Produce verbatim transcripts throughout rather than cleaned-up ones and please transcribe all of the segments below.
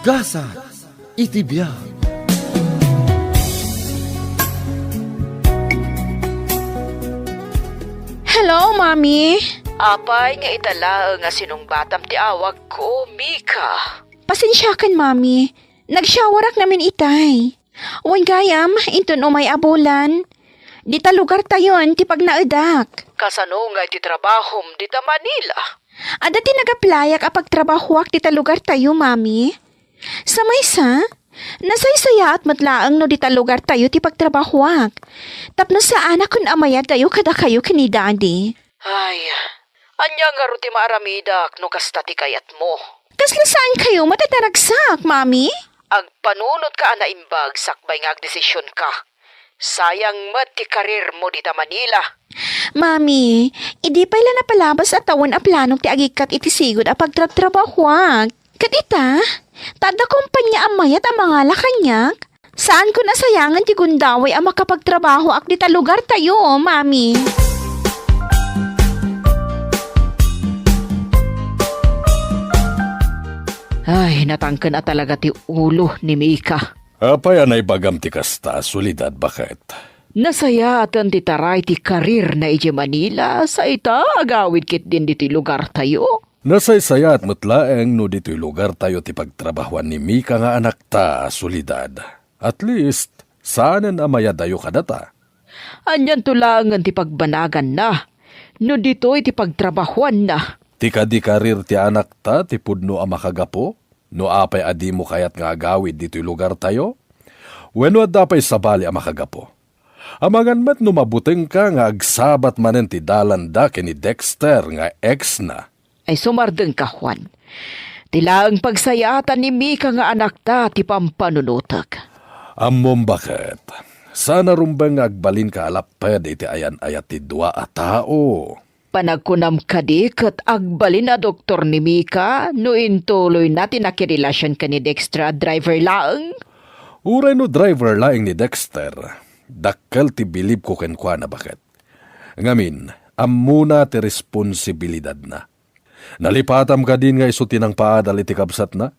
Gasat iti biag. Hello, Mami. Apay nga ita laeng a sinungbatam ti awagko, Mika? Pasensiakan, Mami. Nagsyawarak ngamin itay. Wen gayam, inton umay a bulan, dita lugartayon ti pagnaedak. Kasano nga iti trabahom dita Manila? Adda ti nagaplayak a pagtrabahoak dita lugartayo, Mami. Sa maysa, nasaysayaat met laeng no dita lugartayo ti pagtrabahoak. Tapno saanakon a mayadayo kadakayo ken ni Daddy. Ay, ania ngarud ti maaramidak no kasta ti kayatmo? Kasla saankayo met a naragsak, Mami? Agpanunotka a naimbag sakbay nga agdesisionka. Sayang met ti karirmo dita Manila. Mami, idi pay la napalabas a tawen a planok ti agikkat iti sigud a pagtrabtrabahoak. Ket ita, ta adda kompania a mayat a mangala kaniak, saanko a sayangen ti gundaway a makapagtrabahoak dita lugartayo, Mami. Ay, natangken a talaga ti ulo ni Mika. Apay a naibagam ti kasta, Soledad, baket? Nasayaaten ti taray ti karirna idiay Manila, sa ita, agawid ketdin ditoy lugartayo. Nasaysayaat met laeng no ditoy lugartayo ti pagtrabahoan ni Mika nga anakta, Soledad. At least, saanen a mayadayo kadata. Anianto laengen ti pagbanaganna no ditoy ti pagtrabahoanna? Ti kadi karir ti anakta ti pudno a makagapu no apay a dimo kayat nga agawid ditoy lugartayo? Wenno adda pay sabali a makagapu? Amangan met no mabutengka nga agsabat manen ti dalanda ken ni Dexter nga ex-na. Ay, sumardengka, Juan. Ti laeng pagsayaatan ni Mika nga anakta ti pampanunotek. Ammom, baket, saan a rumbeng nga agbalinka a lapped iti ayan-ayat ti dua a tao. Panagkunam kadi ket agbalin a doktor ni Mika no intuloyna ti nakirelasion ken ni Dexter a driver laeng? Uray no driver laeng ni Dexter, dakkel ti bilibko kenkuana, baket. Ngamin, ammona ti responsibilidadna. Nalipatam kadin nga isu ti nangpaadal iti kabsatna?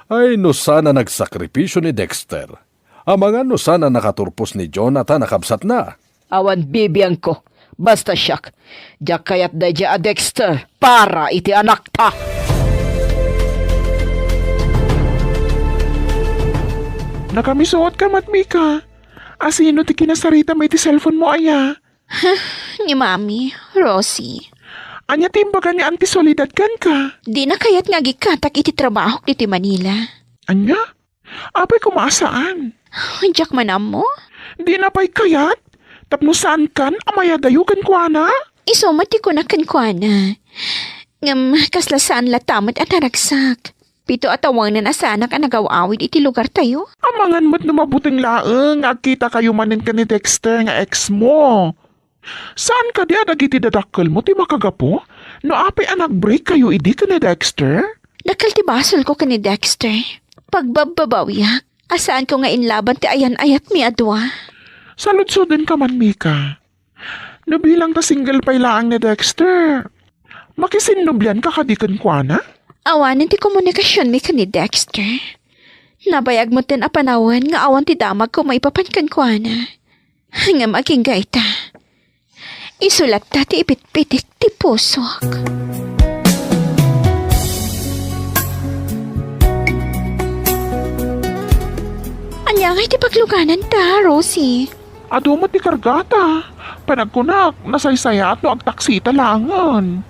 Ay, no saan a nagsakripisio ni Dexter. Amangan no saan a nakaturpos ni Jonathan a kabsatna. Awan bibiangko. Basta siak, diak kayat daydiay a Dexter para iti anakta. Nakamisuotka met, Mika. Asino ti kinasaritam iti cellphone mo aya? Ni Mami, Rosie. Ania ti imbaga ni Auntie Soledad kenka? Dina kayat nga agikkatak iti trabahok ditoy Manila. Ania? Apay koma a saan? Diak man ammo. Dina pay kayat? Tapno saankan a mayadayo kenkuana? Isu met ti kunak kenkuana. Ngem kasla saan latta met a naragsak. Pito a tawenan a saanak a nagaw-awid iti lugartayo. Amangan met no mabuteng laeng nga agkitakayo manen ken ni Dexter nga ex mo. Saan kadi a dagiti dadakkelmo ti makagapu no apay a nag-break kayo idi ken ni Dexter? Dakkel ti basolko ken ni Dexter. Pagbabbabawiak a saanko nga inlaban ti ayan-ayatmi a dua. Saludsodenka man, Mika. No bilang ta single pay laeng ni Dexter, makisinnobianka kadi kenkuana? Awanen ti komunikasionmi ken ni Dexter. Nabayag metten a panawen nga awan ti damagko maipapan kenkuana. Ngem agingga ita, isu latta ti ipitpitik ti pusok. Ania ngay ti paglugananta, Rosie? Adu met ti kargata. Panagkunak, nasaysayaat no agtaksi ita laengen.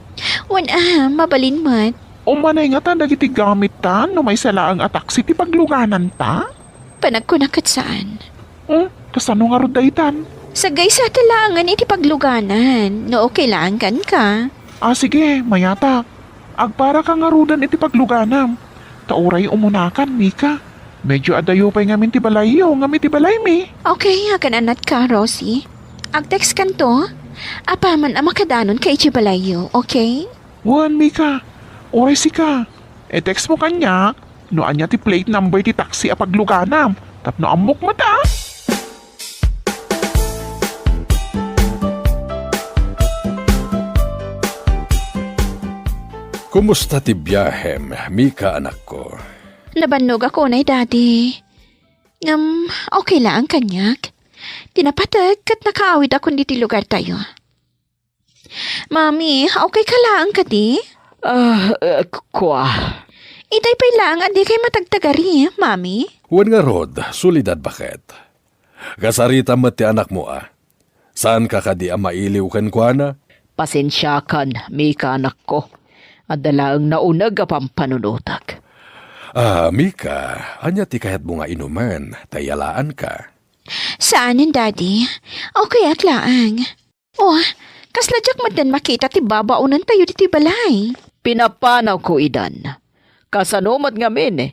Wen a, mabalin met. Umanay ngata dagiti gamitta no maysa laeng a taksi ti paglugananta? Panagkunak ket saan. Hmm, kasano ngarud daytan? Saggaysata laengen iti pagluganan, no okay laeng kenka. Ah, sige, mayatak. Agparaka ngaruden iti pagluganam. Ta uray umunakan, Mika. Medyo adayo pay ngamin ti balayyo ngem iti balaymi. Okay, akan-anatka, Rosie. Agtextkanto. Apaman a makadanonka iti balayyo, okay? Wen, Mika. Uray sika. I-textmo kaniak no ania ti plate number ti taksi a pagluganam tapno ammok met a. Kumusta ti biahem, Mika, anakko? Nabannogak unay, Daddy. Ngem, okay laeng kaniak. Ti napateg ket nakaawidakon ditoy lugartayo. Mami, okay ka laeng kadi? Ah, eh, kua. Itay pay laeng a dikay matagtagari, Mami? Wen ngarud, Soledad, baket? Kasaritam met ti anakmo, a? Saanka kadi a mailiw kenkuana? Pasensiakan, Mika, anakko. Adda laeng nauneg a pampanunotek. Ah, Mika, ania ti kayatmo nga inumen? Ta iyalaanka. Saanen, Daddy. Okay ak laeng. Oh, kasla diak met den makita ti babaonentayo ditoy balay. Pinapanawko idan. Kasano met ngamin,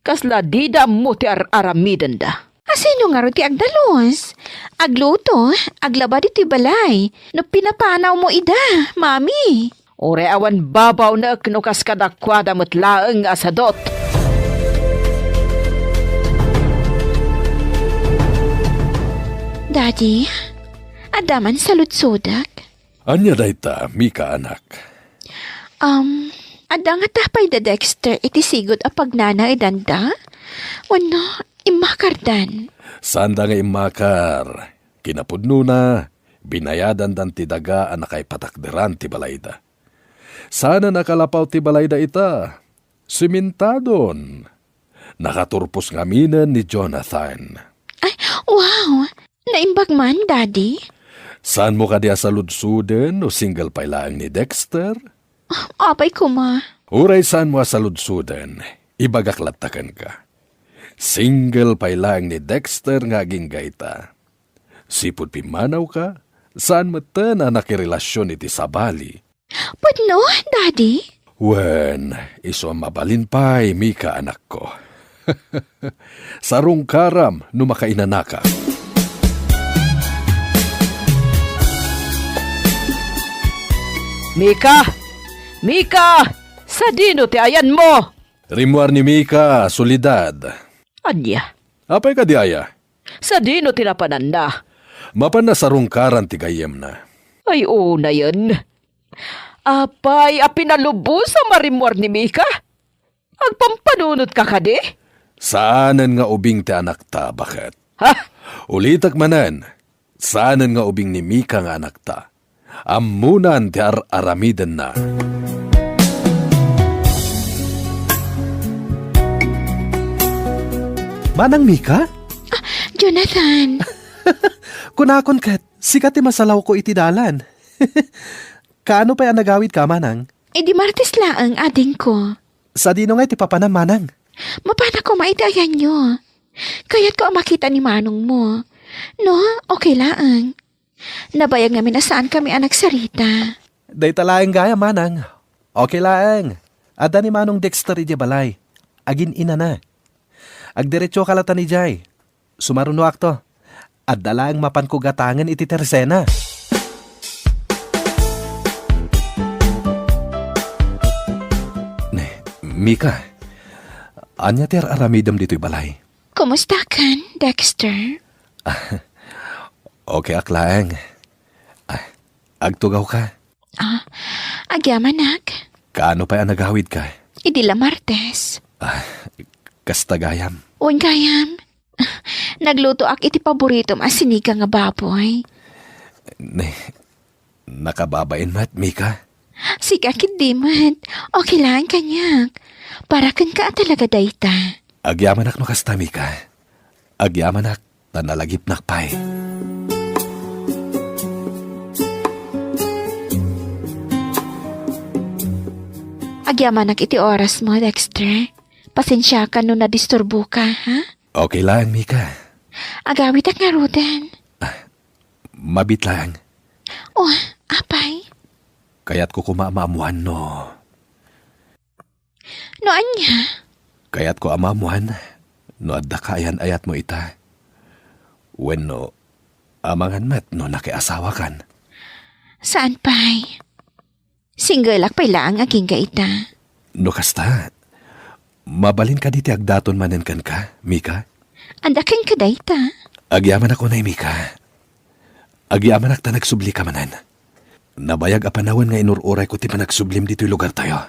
kasla dida ammo ti ar-aramidenda? A, sino ngarud ti agdalus, agluto, aglaba ditoy balay no pinapanawmo ida, Mami? Uray awan babaonek no kas kadakuada met laeng a sadut. Daddy, adda man saludsodek? Ania dayta, Mika, anak? Um, adda ngata pay da Dexter iti sigud a pagnanaedanda? Wenno, immakardan? Saanda nga immakar. Kinapudnona, binayadandan ti daga a nakaipatakderan ti balayda. Saanen a kalapaw ti balayda ita. Sementadon. Nakaturpos ngaminen ni Jonathan. Ay, wow! Naimbag man, Daddy? Saanmo kadi a saludsoden no single pay laeng ni Dexter? Apay koma. Uray saanmo a saludsoden, ibagak latta kenka. Single pay laeng ni Dexter nga agingga ita. Sipud pimmanawka, saan metten a nakirelasion iti sabali. Pudno, Daddy? Wen, isu a mabalin pay, Mika, anakko. Sarungkaram no makainanaka. Mika! Mika! Sadino ti ayanmo? Rimmuar ni Mika, Soledad. Ania? Apay kadi aya? Sadino ti napananna? Mapanna sarungkaran ti gayyemna. Ay, unayen. Apay a pinalubos a marimmuar ni Mika? Agpampanunotka kadi? Saanen nga ubing ti anakta, baket? Ha? Ulitek manen, saanen nga ubing ni Mika nga anakta. Ammonan ti ar-aramidenna. Manang Mika? Ah, Jonathan. Kunakon ket, sika ti masalawko iti dalan. Kaano pay a nagawidka, Manang? Idi Martes laeng, adingko. Sadino ngay ti papanam, Manang? Mapanak koma iti ayanyo. Kayatko a makita ni manongmo. No, okay laeng. Nabayag ngamin a saankami a nagsarita. Dayta laeng gayam, Manang. Okay laeng. Adda ni Manong Dexter idiay balay. Agin-inana. Agdiretsoka latta idiay. Sumarunoakto. Adda laeng mapanko gatangen iti tersena. Ne, Mika, ania ti ar-aramidem ditoy balay? Kumustakan, Dexter? Okay ak laeng. Ah, agtugawka? Ah, agyamanak. Kaano pay a nagawidka? Idi la Martes. Ah, kasta gayam. Wen gayam. Naglutoak iti paboritom a sinigang a baboy. Ne, nakababain met, Mika? Sika ketdi met. Okay laeng kaniak. Para kenka a talaga dayta. Agyamanak no kasta, Mika. Agyamanak ta nalagipnak pay. Agyamanak iti orasmo, Dexter. Pasensiakan no nadisturboka, ha? Okay laeng, Mika. Agawidak ngaruden. Ah, mabiit laeng. Oh, apay? Kayatko koma a maammoan no. No ania? Kayatko a maammoan no adda kaayan-ayatmo ita. Wenno, amangan met no nakiasawakan. Saan pay? Singgelak pay laeng agingga ita. No kasta, mabalin kadi ti agdaton manen kenka, Mika? Adda kenka dayta? Agyamanak unay, Mika. Agyamanak ta nagsublika manen. Nabayag a panawen nga inur-urayko ti panagsublim ditoy lugartayo.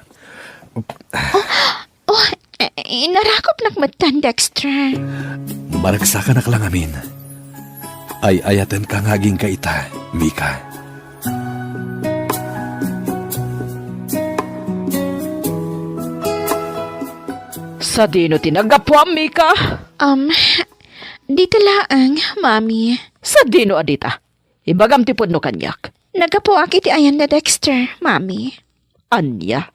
Oh, Eh, inarakupnak metten, Dexter. Maragsakanak la ngamin. Ay-ayatenka nga agingga ita, Mika. Sadino ti naggapuam, Mika? Um, dita laeng, Mami. Sadino a dita? Ibagam ti pudno kaniak. Naggapuak iti ayan ni Dexter, Mami. Ania?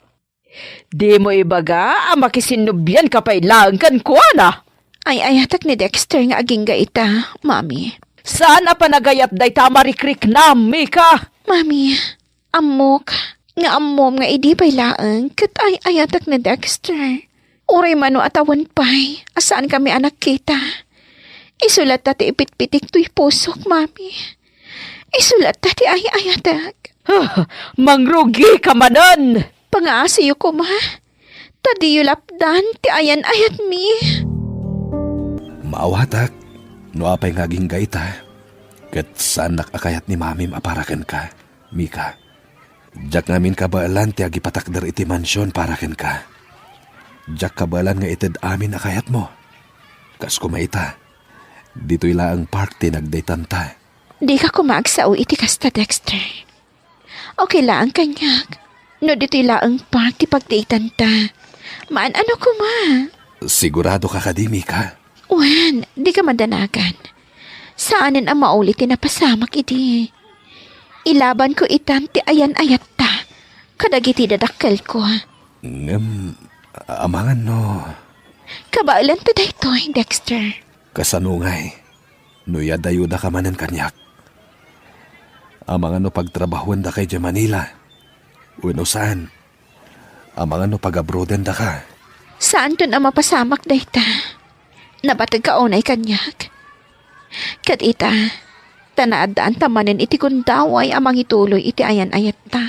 Dimo ibaga a makisinnubianka pay laeng kenkuana? Ay-ayatek ni Dexter nga agingga ita, Mami. Saan a panagayat dayta a marikriknam, Mika? Mami, ammok nga ammom nga idi pay laeng ket ay-ayatek ni Dexter. Uray mano a tawen pay a saankami a nagkita. Isu latta ti ipitpitik toy pusok, Mami. Isu latta ti ay-ayatek. Ah, mangrugika manen! Pangaasiyo koma, ta diyo lapdan ti ayan-ayatmi. Maawatak, no apay nga agingga ita, ket saannak a kayat ni Mamim a para kenka, Mika. Diak ngamin kabaelan ti agipatakder iti mansion para kenka. Diak kabaelan nga ited amin a kayatmo. Kas koma ita, ditoy laeng park ti nagdaytanta. Dika koma agsao iti kasta, Dexter. Okay laeng kaniak no ditoy laeng park ti pagdaytanta. Maan-ano koma. Sigurado ka kadi, Mika? Wen, dika madanagan. Saanen a mauli ti napasamak idi. Ilabanko itan ti ayan-ayatta kadagiti dadakkelko. Ngem, amangan no. Kabaelanto daytoy, Dexter. Kasano ngay? No iyadayodaka manen kaniak. Amangan no pagtrabahuendaka idiay Manila. Wenno saan? Amangan no pag-abroadendaka. Saanton a mapasamak dayta. Nabategka unay kaniak. Ket ita, ta naaddaanta manen iti gundaway a mangituloy iti ayan-ayatta.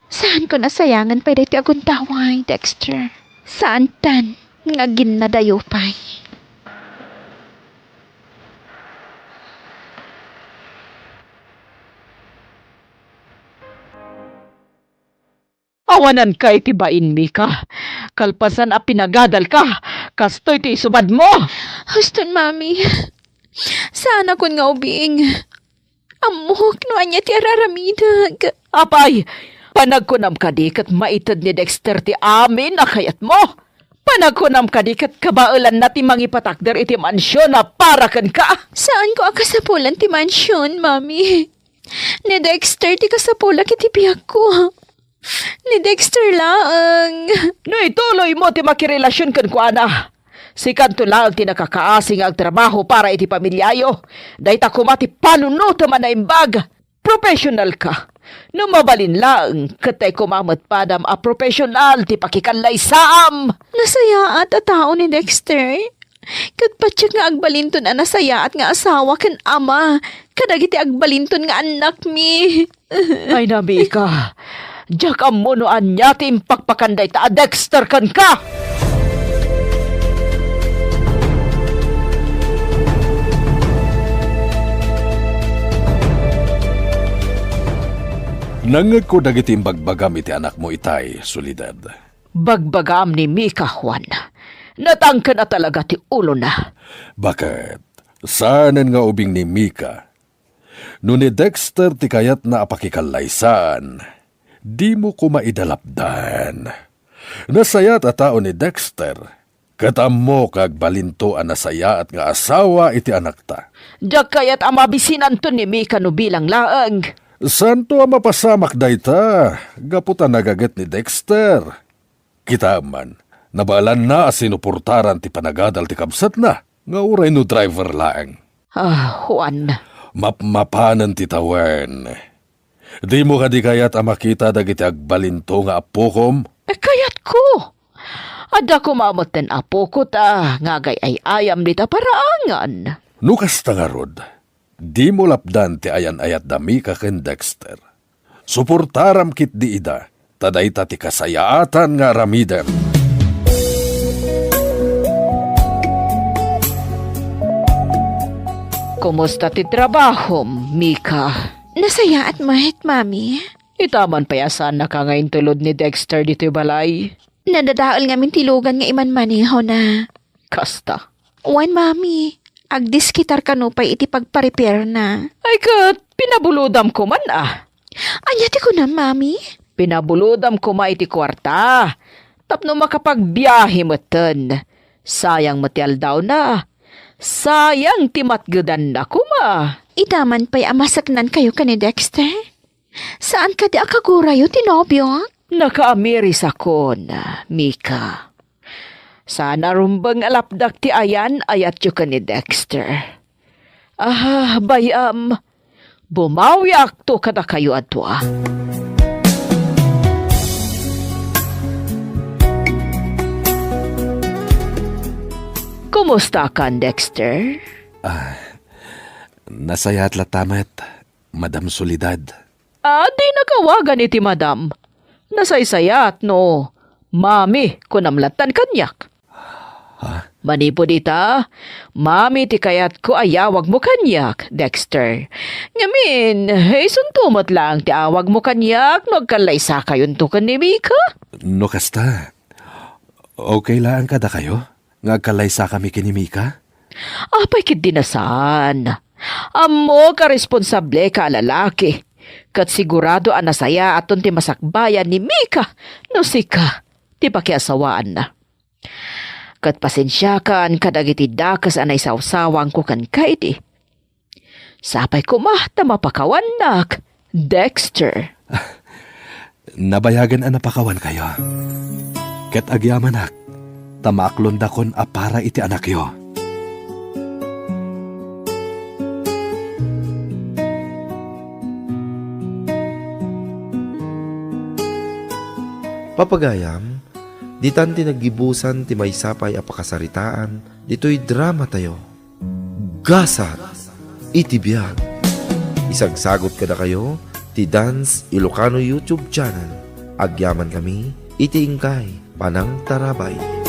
Saanko a sayangen pay daytoy a gundaway, Dexter. Saantan nga aginnadayo pay. Awananka iti bain, Mika. Kalpasan a pinagadalka, kastoy ti isubadmo. Huston, Mami. Saanakon nga ubing. Ammok no ania ti ar-aramidek. Apay, panagkunam kadi ket maited ni Dexter ti amin a kayatmo? Panagkunam kadi ket kabaelanna ti mangipatakder iti mansion a para kenka? Saanko a kasapulan ti mansion, Mami. Ni Dexter ti kasapulak iti biagko. Ni Dexter laeng. No ituloymo ti makirelasion kenkuana, sikanto laeng ti nakakaasi nga agtrabaho para iti pamiliayo. Dayta koma ti panunotem a naimbag. Professional ka. No mabalin laeng, ket tay koma met padam a professional ti pakikallaysaam. Nasayaat a tao ni Dexter. Ket patiek nga agbalinton a nasayaat nga asawa ken ama kadagiti agbalinton nga annakmi. Ay, Mika, diak ammo no ania ti impakpakan dayta a Dexter kenka. Nangngegko dagiti imbagbagam iti anakmo itay, Soledad. Bagbagaam ni Mika, Juan. Natangken a talaga ti ulona. Baket, saanen nga ubing ni Mika. No ni Dexter ti kayatna a pakikallaysaan, dimo koma ida lapdan. Nasayaat a tao ni Dexter, ket ammok nga agbalinto a nasayaat nga asawa iti anakta. Diak kayat a mabisinanto ni Mika no bilang laeng. Saanto a mapasamak dayta, gapu ta nagaget ni Dexter. Kitaem man, nabaelanna a sinuportaran ti panagadal ti kabsatna, nga uray no driver laeng. Ah, Juan. Mapmapanen ti tawen. Dimo kadi kayat a makita dagiti agbalinto nga appokom? Eh, kayatko. Adda koma metten apoko ta nga agay-ay-ayam dita paraangan. No kasta ngarud, dimo lapdan ti ayan-ayat da Mika ken Dexter. Suportaram ketdi ida, ta dayta ti kasayaatan nga aramidem. Kumusta ti trabahom, Mika? Nasayaat met, Mami. Ita man pay a saannaka nga intulod ni Dexter ditoy balay. Nadadael ngamin ti lugan nga imanmanehona. Kasta. Wen, Mami, agdiskitar kano pay iti pagparepairna. Ay ket, pinabulodam koma, a. Ania ti kunam, Mami? Pinabulodam koma iti kuarta tapno makapagbiahe metten. Sayang met ti aldawna. Sayang ti matgedanna koma. Ita man pay a maseknankayo ken ni Dexter? Saan kadi a kagurayo ti nobiok? Nakaamirisakon, Mika. Saan a rumbeng a lapdak ti ayan-ayatyo ken ni Dexter. Ah, bay-am, bumawiakto kadakayo a dua. Kumusta kan, Dexter? Ah, nasayaat latta met, Madam Soledad. Ah, dinnak awagan iti madam. Nasaysayaat no Mami, kunam lattan kaniak. Ha? Manipud ita, Mami ti kayatko a yawagmo kaniak, Dexter. Ngamin, isunto met laeng ti awagmo kaniak no agkallaysakayonto ken ni Mika. No kasta, okay laeng kadakayo nga agkallaysakami ken ni Mika? Apay ketdi a saan? Ammok a responsableka a lalaki, ket sigurado a nasayaaton ti masakbayan ni Mika no sika ti pakiasawaanna. Ket pasensiakan kadagiti dakes a naisawsawangko kenka idi. Sapay koma ta mapakawannak, Dexter. Nabayagen a napakawankayo. Ket agyamanak ta maaklondakon a para iti anakyo. Papagayam, ditan ti naggibusan ti maysa pay a pakasaritaan ditoy dramatayo. Gasat iti biag. Isagsagut kadakayo ti Dance Ilocano YouTube channel. Agyamankami iti inkay panangtarabay.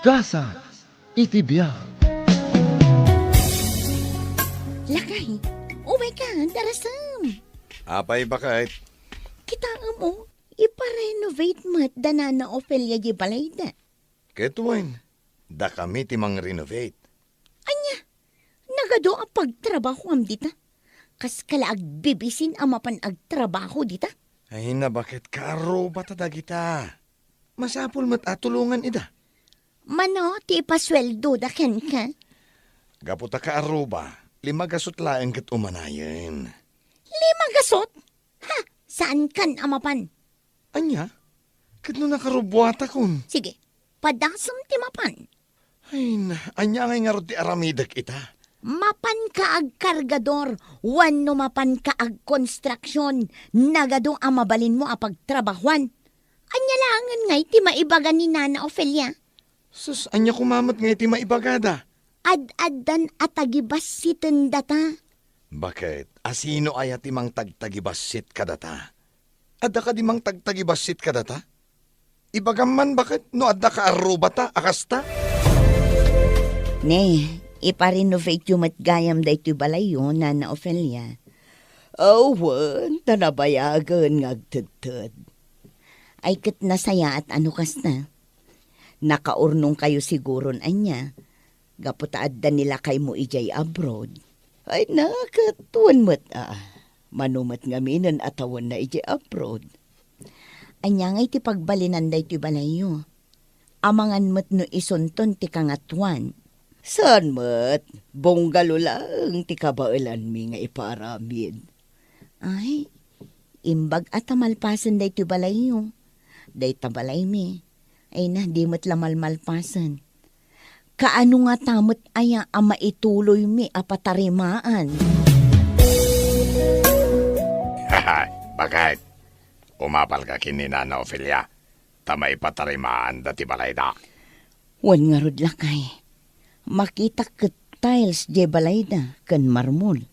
Gasat iti biag. Lakay, umayka, darasem. Apay, baket? Kitaem, o, iparenovate met da Nana Ofelia di balayda. Ket wen, dakami ti mangrenovate. Ania? Nagadu a pagtrabahoam dita? Kaska la agbibisin a mapan agtrabaho dita? Ay, nabaket kaarrubata dagita. Masapul met a tulongan ida. Mano ti ipasueldoda kenka? Gapu ta kaarruba, lima gasut laeng ket umanayen. Lima gasut? Ha, saankan a mapan. Ania? Ket no nakarubuatakon? Sige, padasem ti mapan. Ay, na, ania ngay ngarud ti aramidek ita? Mapanka agkargador, wenno mapanka agkonstruksion, nagadu a mabalinmo a pagtrabahuan. Ania laengen ngay ti maibaga ni Nana Ofelia? Sus, ania koma met ngay ti maibagada? Ad-addan a tagibassitendata. Baket, a sino aya ti mangtagtagibassit kadata? Adda kadi mangtagtagibassit kadata? Ibagam man baket no adda kaarrubata a kasta? Ne, iparenovate yo met gayam daytoy balayyo, Nana Ofelia. Awan, ta nabayagen nga agtedted. Ay, ket nasayaat a no kasta. Nakaurnongkayo siguron ania, gapu ta adda ni lakaymo idiay abroad. Ay na, ket wen met a, mano met ngaminen a tawenna idiay abroad. Ania ngay ti pagbalinan daytoy balayyo? Amangan met no isunton ti kangatoan. Saan met, bungalo laeng ti kabaelanmi nga ipaaramid. Ay, imbag a ta malpasen daytoy balayyo. Dayta balaymi. Ay na, di met la malmalpasen. Kaano ngata met aya a maituloymi a patarimaan? Bakit? Umapalka ken ni Nana Ofelia, ta maipatarimaanda ti balayda. Wen ngarud, lakay. Makitak ket tiles diay balayda ken marmol.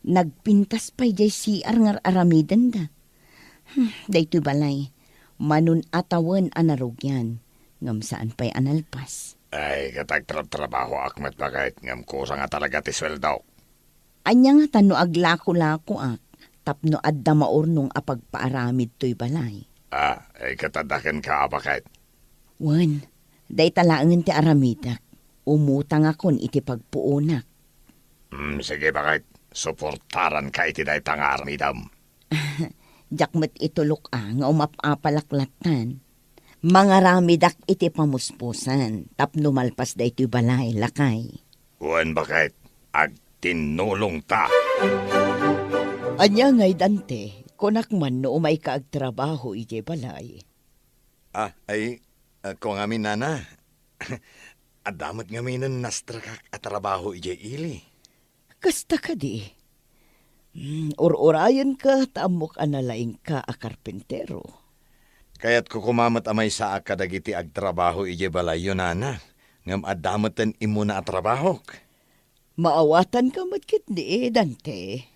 Nagpintas pay diay C R nga ar-aramidenda. Hmm, daytoy balay, manon a tawen a narugian, ngem saan pay a nalpas. Ay, ket agtrabtrabahoak met, baket, ngem kusang a talaga ti sueldok. Ania ngata no aglako-lakoak tapno adda maurnong a pagpaaramid toy balay? Ah, ay, ket adda kenka a, baket? Wen, dayta laengen ti aramidek. Umutangakon iti pagpuonak. Hmm, sige, baket. Suportaranka iti dayta nga aramidem. Diak met itulok a nga umap-apalak lattan. Mangaramidak iti pamuspusan tapno malpas daytoy balay, lakay. Wen, baket, agtinnulongta. Ania ngay, Dante, kunak man no umayka agtrabaho idiay balay? Ah, ay, ah, kua ngamin, nana. Adda met ngaminen nastrekak a trabaho idiay ili. Kasta kadi? Hmm, ur-urayenka ta ammok a nalaingka a karpintero. Kayatko koma met a maysaak kadagiti agtrabaho idiay balayyo, nana. Ngem adda met ti immuna a trabahok. Maawatanka met ketdi, Dante.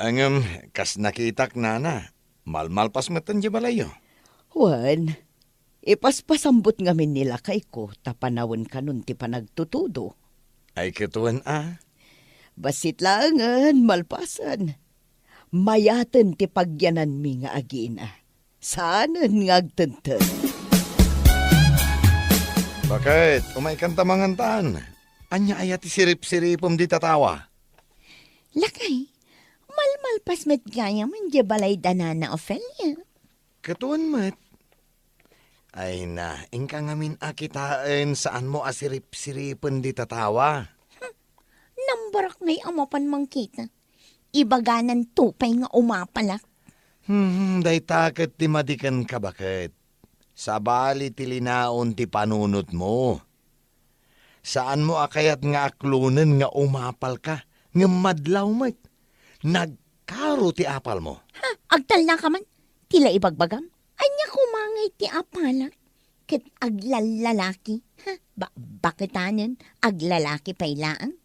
Ngem, kas nakitak, nana, malmalpas met diay balayyo. Wen, ipaspasambut ngamin ni lakayko ta panawen kanon ti panagtutudo. Ay, ket wen a. Bassit laengen malpasen. Mayaten ti pagyananmi nga agina. Saanen nga agtedted. Baket, umaykanta mangantan. Ania aya ti sirip-siripem dita tawa? Lakay, malmalpas met gayamen diay balayda, nana Ofelia. Ket wen met. Ay na, inka ngamin a kitaen, saanmo a sirip-siripen dita tawa. Hmm, nambarak ngay a mapan mangkita. Ibagananto pay nga umapalak. Hmm, dayta ket ti madi kenka, baket. Sabali ti linaon ti panunotmo. Saanmo a kayat nga aklonen nga umapalka, ngem madlaw met. Nagkaro ti apalmo. Ha? Agtalnaka man? Ti la ibagbagam? Ania koma ngay ti apalak? Ket aglallalaki? Ha? Ba-, baketanen, aglalaki pay laeng?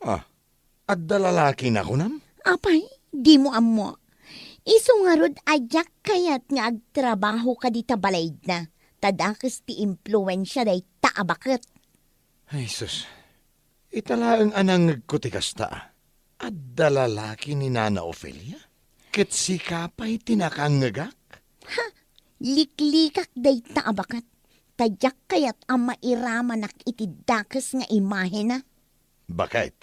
Ah, adda lalaki na kunam? Apay, dimo ammo. Isu ngarud a diak kayat nga agtrabaho kadita balayda, ta dakes ti impluensia dayta a baket. Ay, sus. Ita laeng a nangngegko ti kasta. Adda lalaki ni Nana Ofelia? Ket sika pay ti nakangngegak? Ha? Liklikak dayta a baket, ta diak kayat a mairamanak iti dakes nga imahena. Baket,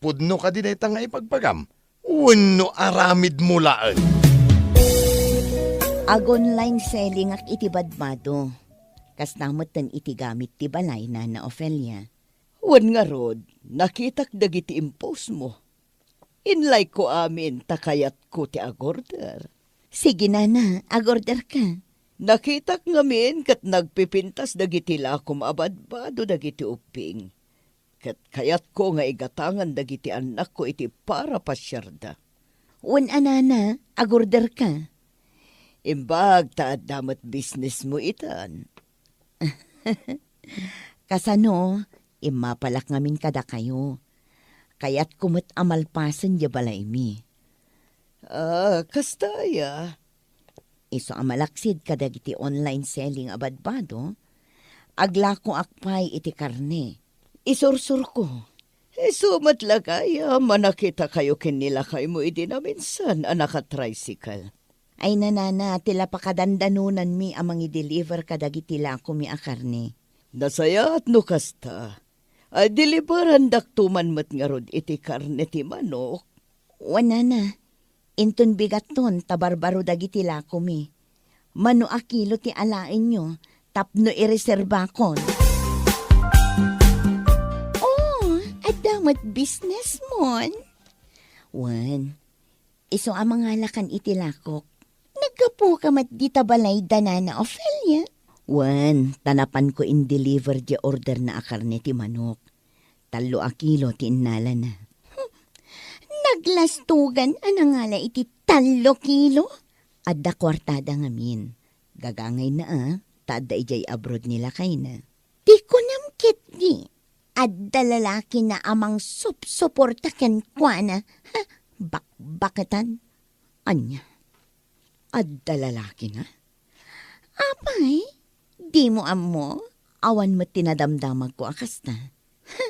pudno kadi dayta nga ibagbagam? Wenno aramidmo laeng? Ag-online sellingak iti badbado. Kasta metten iti gamit ti balay, Nana Ofelia. Wen ngarud, nakitak dagiti impostmo. Inlayko amin ta kayatko ti agorder. Sige, nana, agorderka. Nakitak ngamin ket nagpipintas dagiti lakom a badbado dagiti ubbing. Ket kayatko nga igatangan dagiti annakko iti para pasiarda. Wen a, nana, agorderka. Imbag ta adda met bisnesmo itan. Kasano, immapalak ngamin kadakayo. Kayatko met a malpasen diay balaymi. Ah, kasta aya? Isu a malaksid kadagiti online selling a badbado, aglakoak pay iti karne. Isursurko. Isu met lakay a manakitakayo ken ni lakaymo idi naminsan a naka-tricycle. Ay, nanana, ti la pakadandanonanmi a mangi-deliver kadagiti lakomi a karne. Nasayaat no kasta. Ay, deliverandakto man met ngarud iti karne ti manok. Wen, nana, inton bigatton ta barbaro dagiti lakomi. Mano a kilo ti alaenyo tapno ireserbakon. Oh, adda met business mon? Wen, isu a mangalakan iti lakok. Naggapuka met dita balay da Nana Ofelia? Wen, ta napanko in-deliver diay orderna a karne ti manok. Tallo a kilo ti innalana. Naglastugan a nangala iti tallo kilo? Adda kuartada ngamin. Gagangayna a, ta adda idiay abroad ni lakayna. Ti kunam ketdi, adda lalakina a mangsupsuporta kenkuana. Ha, bakbaketan. Ania? Adda lalakina? Apay, dimo ammo? Awan met ti nadamdamagko a kasta. Ha?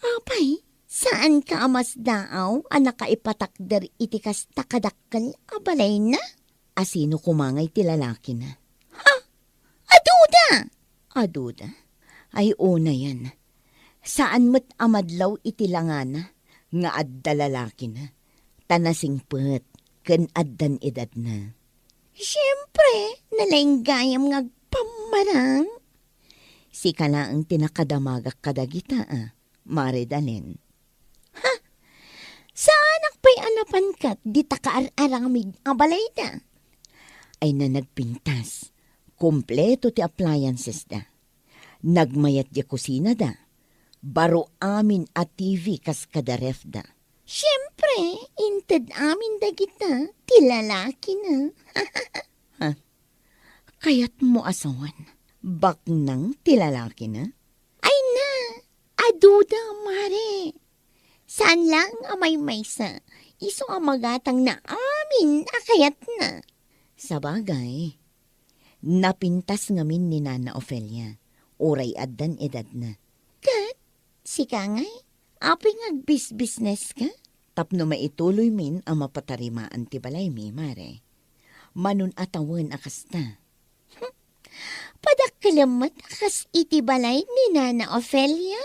Apay, saanka a masdaaw a nakaipatakder iti kasta kadakkel a balayna? Asino koma ngay ti lalakina? Ha? Aduda! Aduda? Ay, unayen. Saan met a madlaw iti langana nga adda lalakina, ta nasingpet ken addan edadna. Siempre, nalenggayam nga agpammarang. Sika laeng ti nakadamagak kadagita, a, Mare Dalen. Ha? Saanak pay a napan ket dita kaar-aramid a balayda? Ay na nagpintas, kompleto ti appliancesda. Nagmayat diay kusinada. Baro amin a T V kas kada refda. Siempre, inted amin dagita ti lalakina. Ha? Kayatmo a sawen, baknang ti lalakina? Ay na, aduda, Mare. Saan laeng a maymaysa, isu a magatangna amin a kayatna. Sabagay, napintas ngamin ni Nana Ofelia, uray addan edadna. Ket, sika ngay, apay nga agbisbisneska? Tapno maituloymin a mapatarimaan ti balaymi, Mare. Manon a tawen a kasta. Padakkelem met a kas iti balay ni Nana Ofelia?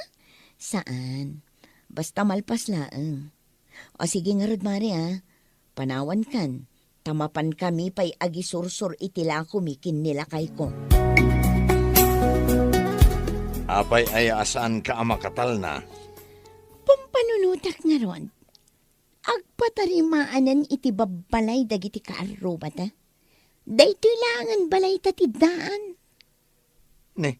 Saan. Basta malpas laeng. O sige ngarud, Mare, a. Panawankan, ta mapankami pay agisursor iti lakomi ken ni lakayko. Apay aya a saanka a makatalna? Pampanunotak ngarud. Agpatarimaanen iti babbalay dagiti kaarrubata. Daytoy laengen balayta ti daan. Ne,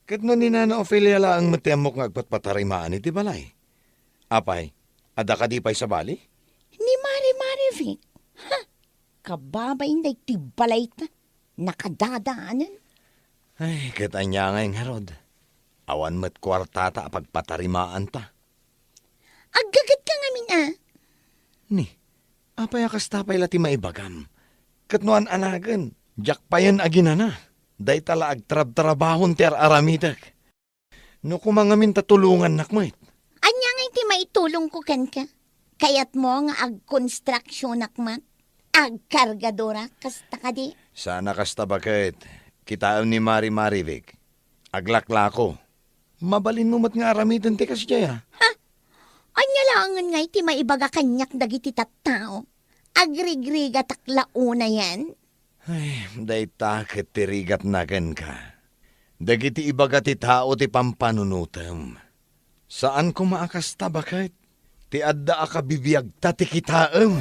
ket no ni Nana Ofelia laeng met ti ammok nga agpatpatarimaan iti balay, apay, adda kadi pay sabali? Ni Mari Marivic. Ha? Kababain daytoy balayta. Nakadadaanen. Ay, ket ania ngay ngarud? Awan met kuartata a pagpatarimaanta. Aggagetka ngamin a. Ni, apay a kasta pay la ti maibagam? Ket no an-anagen, diak payen aginana. Dayta la agtrabtrabahon ti ar-aramidek. No koma ngamin ta tulongannak met. Ania ngay ti maitulongko kenka? Kayatmo nga agkonstruksionak met? Agkargadora, kasta kadi? Sana kasta baket. Kitaem ni Mari Marivic. Aglaklako. Mabalinmo met nga aramiden ti kasdiay a. Ha? Ania laengen ngay ti maibaga kaniak dagiti tattao? Agrigrigatak la unayen? Ay, dayta ket ti rigatna kenka. Dagiti ibaga ti tao ti pampanunotem. Saan koma a kasta baket ti adda a kabibiagta ti kitaem.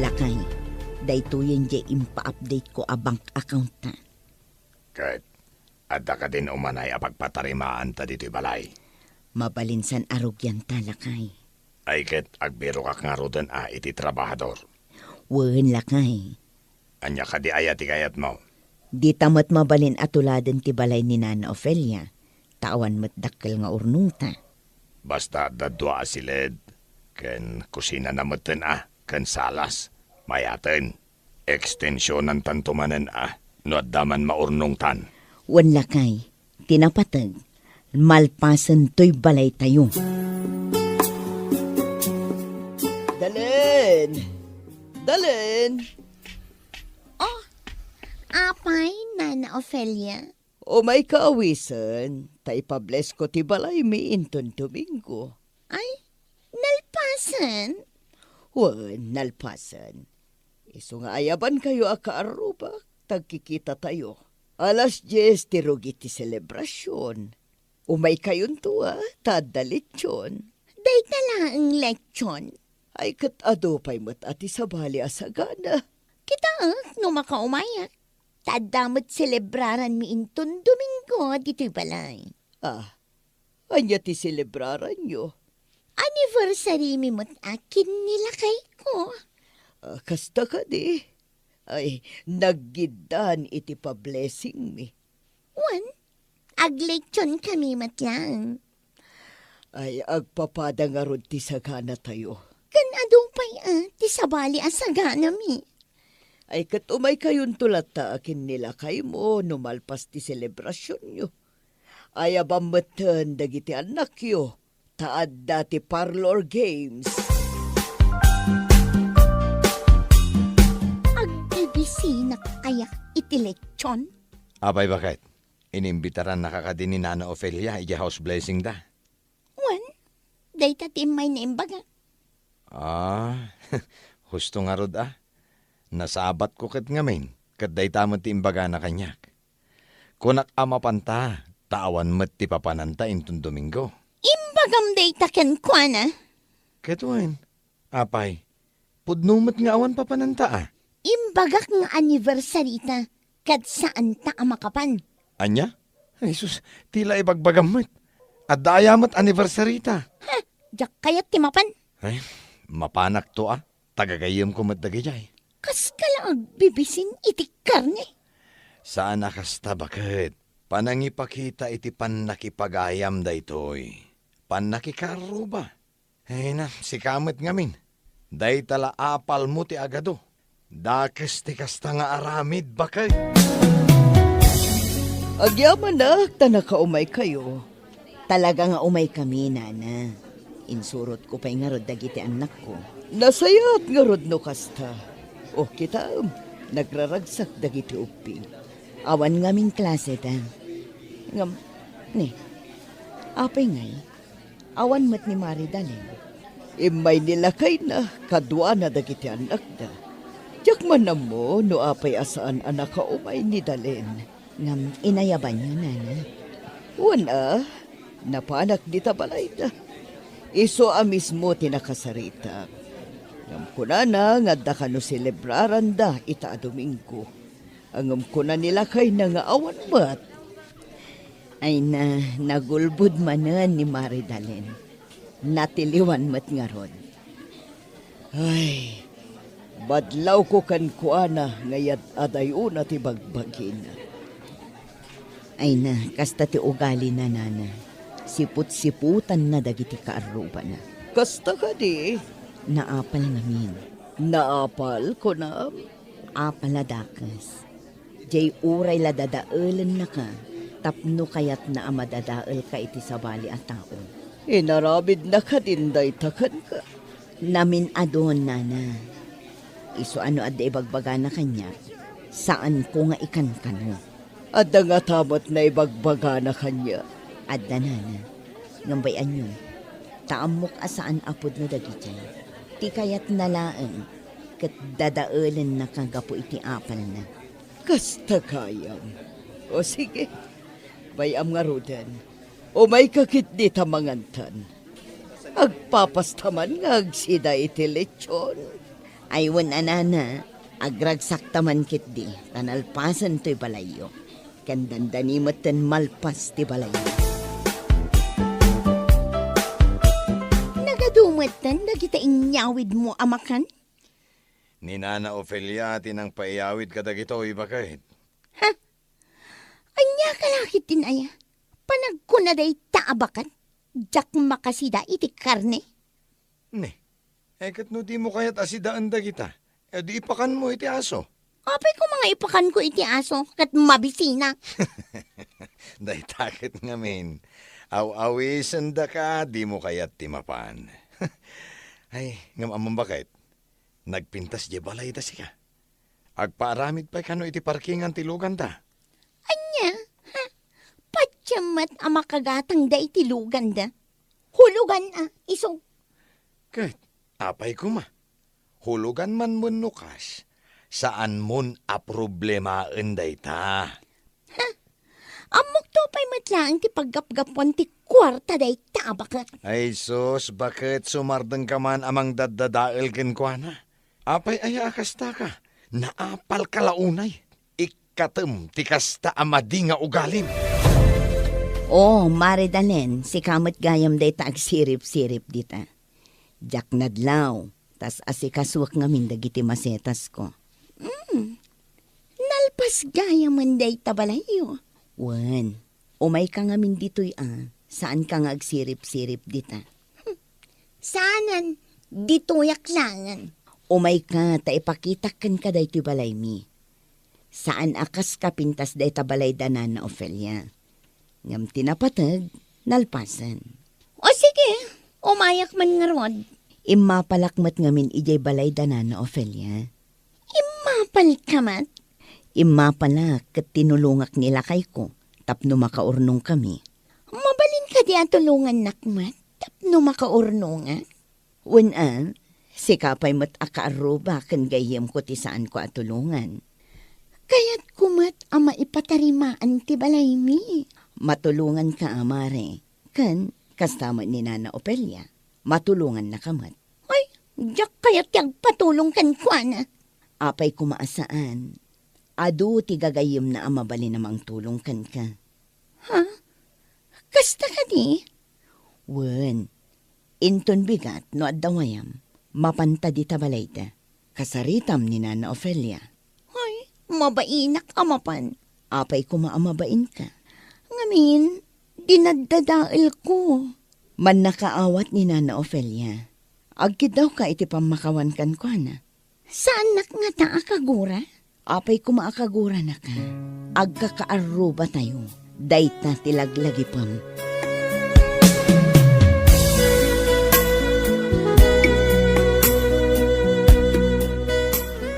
Lakay, daytoyen diay impa-update ko a bank accountta. Ket adda kadin umanay a pagpatarimaanta ditoy balay? Mabalin san a rugianta, lakay. Ay ket agbirokak ngaruden a iti trabahador. Wen, lakay. Ania kadi aya ti kayatmo? Dita met mabalin a tuladen ti balay ni Nana Ofelia, ta awan met dakkel nga urnongta. Basta adda dua a siled, ken kusinana metten a, ken salas, mayaten. Ekstensionantanto manen a, no adda man maurnongtan. Wen, lakay, ti napateg malpasen toy balaytayo. Dalen! Dalen! Oh, apay, Nana Ofelia? Umayka awisen, ta ipablesko ti balaymi inton Domingo. Ay, nalpasen? Wen, nalpasen. Isu nga ayabankayo a kaarrubak, ta agkikitatayo. Alas dies ti rugi ti selebrasion. Umaykayonto, a, ta adda lechon. Dayta laeng lechon? Ay, ket adu pay met a ti sabali a sagana. Kitaek no makaumayak. Ta adda met selebraranmi inton Domingo ditoy balay. Ah, ania ti selebraranyo? Anniversary-mi met a ken ni lakayko. Ah, kasta kadi? Ay, naggiddan iti pablessing-mi. Wen, aglechonkami met laeng. Ay, agpapada ngarud ti saganatayo. Ken adu pay, a, ti sabali a saganami. Ay, ket umaykayonto latta a ken ni lakaymo no malpas ti selebrasionyo. Ayabam metten dagiti annakyo, ta adda ti parlor games. Agbibisinak aya iti lechon? Apay, baket? Inimbitarannaka kadi ni Nana Ofelia idiay house blessing-da? Wen, dayta ti immay naimbagak. Ah, husto ngarud, a. Nasabatko ket ngamin, ket dayta met ti imbagana kaniak. Kunak a mapanta, ta awan met ti papananta inton Domingo. Imbagam dayta kenkuana? Ket wen, apay, pudno met nga awan papananta, a. Imbagak nga anniversary-ta, ket saanta a makapan. Ania? Ay, sus, ti la ibagbagam met. Adda aya met anniversary-ta? Ha, diak kayat ti mapan. Ay, mapanakto, a. Tagagayyemko met dagijay. Kaska la agbibisin iti karne? Saan a kasta, baket. Panangipakita iti pannakipagayam daytoy. Pannakikaarruba. Ay na, sika met ngamin. Dayta la apalmo ti agadu. Dakes ti kasta nga aramid, baket. Agyamanak ta nakaumaykayo. Talaga nga umaykami, Nana. Insurotko pay ngarud dagiti annakko. Nasayaat ngarud no kasta. O, kitaem, nagraragsak dagiti ubbing. Awan ngamin klaseta. Ngem, ne, apay ngay? Awan met ni Maridalen. Immay ni lakayna kaduana dagiti annakda. Diak man ammo no apay a saan a nakaumay ni Dalen. Ngem inayabanyo, Nana? Wen a, napanak dita balayda. Isu a mismo ti nakasaritak. Ngem kunana nga adda kano selebraranda ita a Domingo. Ngem kuna ni lakayna nga awan met. Ay na, nagulbod manen ni Maridalen. Natiliwan met ngarud. Ay, badlawko kenkuana nga yad-adayona ti bagbagina. Ay na, kasta ti ugalina, Nana. Siput-siputanna dagiti kaarrubana. Kasta kadi? Naapal ngamin. Naapal, kunam? Apal a dakes. Jay uray la dadaelennaka tapno kayatna a madadaelka iti sabali a tao. Inaramidna kadin dayta kenka? Namin-adun, Nana. Isu a no adda ibagbagana kaniak, saanko nga ikankano. Adda ngata met naibagbagana kaniak? Adda, Nana. Ngem bay-anyon, ta ammok a saan a pudno dagijay. Ti kayatna laeng, ket dadaelennaka gapu iti apalna. Kasta gayam. O sige, bay-am ngaruden. Umayka ketdi ta mangantan. Agpapasta man nga agsida iti lechon. Ay wen a, Nana, agragsakta man ketdi, ta nalpasen toy balayyo. Ken dandani metten malpas ti balayyo. Nagadu metten dagita inyawidmo a makan? Ni Nana Ofelia ti nangpaiyawid kadagitoy, baket. Ha? Ania ka la ketdin aya? Panagkuna dayta a baket, diak makasida iti karne? Ne, eh, ket no dimo kayat a sidaen dagita, eh, di ipakanmo iti aso. Apay koma nga ipakanko iti aso, ket mabisina. Dayta ket ngamin, aw-awisendaka, dimo kayat ti mapan. Ay, ngem ammom baket, nagpintas diay balayda sika. Agpaaramid pay kano iti parkingan ti luganda. Ania? Ha? Patiem met a makagatangda iti luganda. Hulugan a, isu. Ket, apay koma? Hulugan man wenno kas, saanmon a problemaen dayta. Ha? Ammokto pay met laeng ti paggapgapuan ti kuarta dayta a baket. Ay sus, baket sumardengka man a mangdaddadael kenkuana? Apay aya a kastaka? Naapalka la unay. Ikkatem ti kasta a madi nga ugalim. O, Mare Dalen, sika met gayam dayta agsirip-sirip dita. Diak nadlaw, tas asikasuek ngamin dagiti masetasko. Mm. Nalpas gayamen dayta balayyo. Wen, umayka ngamin ditoy a, saanka nga agsirip-sirip dita. Hmm. Saanen, ditoyak laengen. Umayka ta ipakitak kenka daytoy balaymi. Saan a kas kapintas dayta balay da Nana Ofelia. Ngem ti napateg, nalpasen. O sige, umayak man ngarud. Immapalak met ngamin idiay balay da Nana Ofelia. Immapalka met? Immapalak ket tinulongak ni lakayko tapno makaurnongkami. Mabalin kadi a tulongannak met tapno makaurnongak? Wen a, sika pay met a kaarruba ken gayyemko ti saanko a tulongan. Kayatko met a maipatarimaan ti balaymi. Matulonganka a, Mare, ken kasta met ni Nana Ofelia, matulongannaka met. Ay, diak kayat ti agpatulong kenkuana. Apay koma a saan? Adu ti gagayyemna a mabalin a mangtulong kenka. Ha? Kasta kadi? Wen, inton bigat no adda wayam, mapanta dita balayda. Kasaritam ni Nana Ofelia. Ay, mabainak a mapan. Apay koma a mabainka? Ngamin, dinaddadaelko. Mannakaawat ni Nana Ofelia. Agkiddawka iti pammakawan kenkuana. Saannak ngata a kagura? Apay koma a kaguranaka? Agkakaarrubatayo dayta ti laglagipem.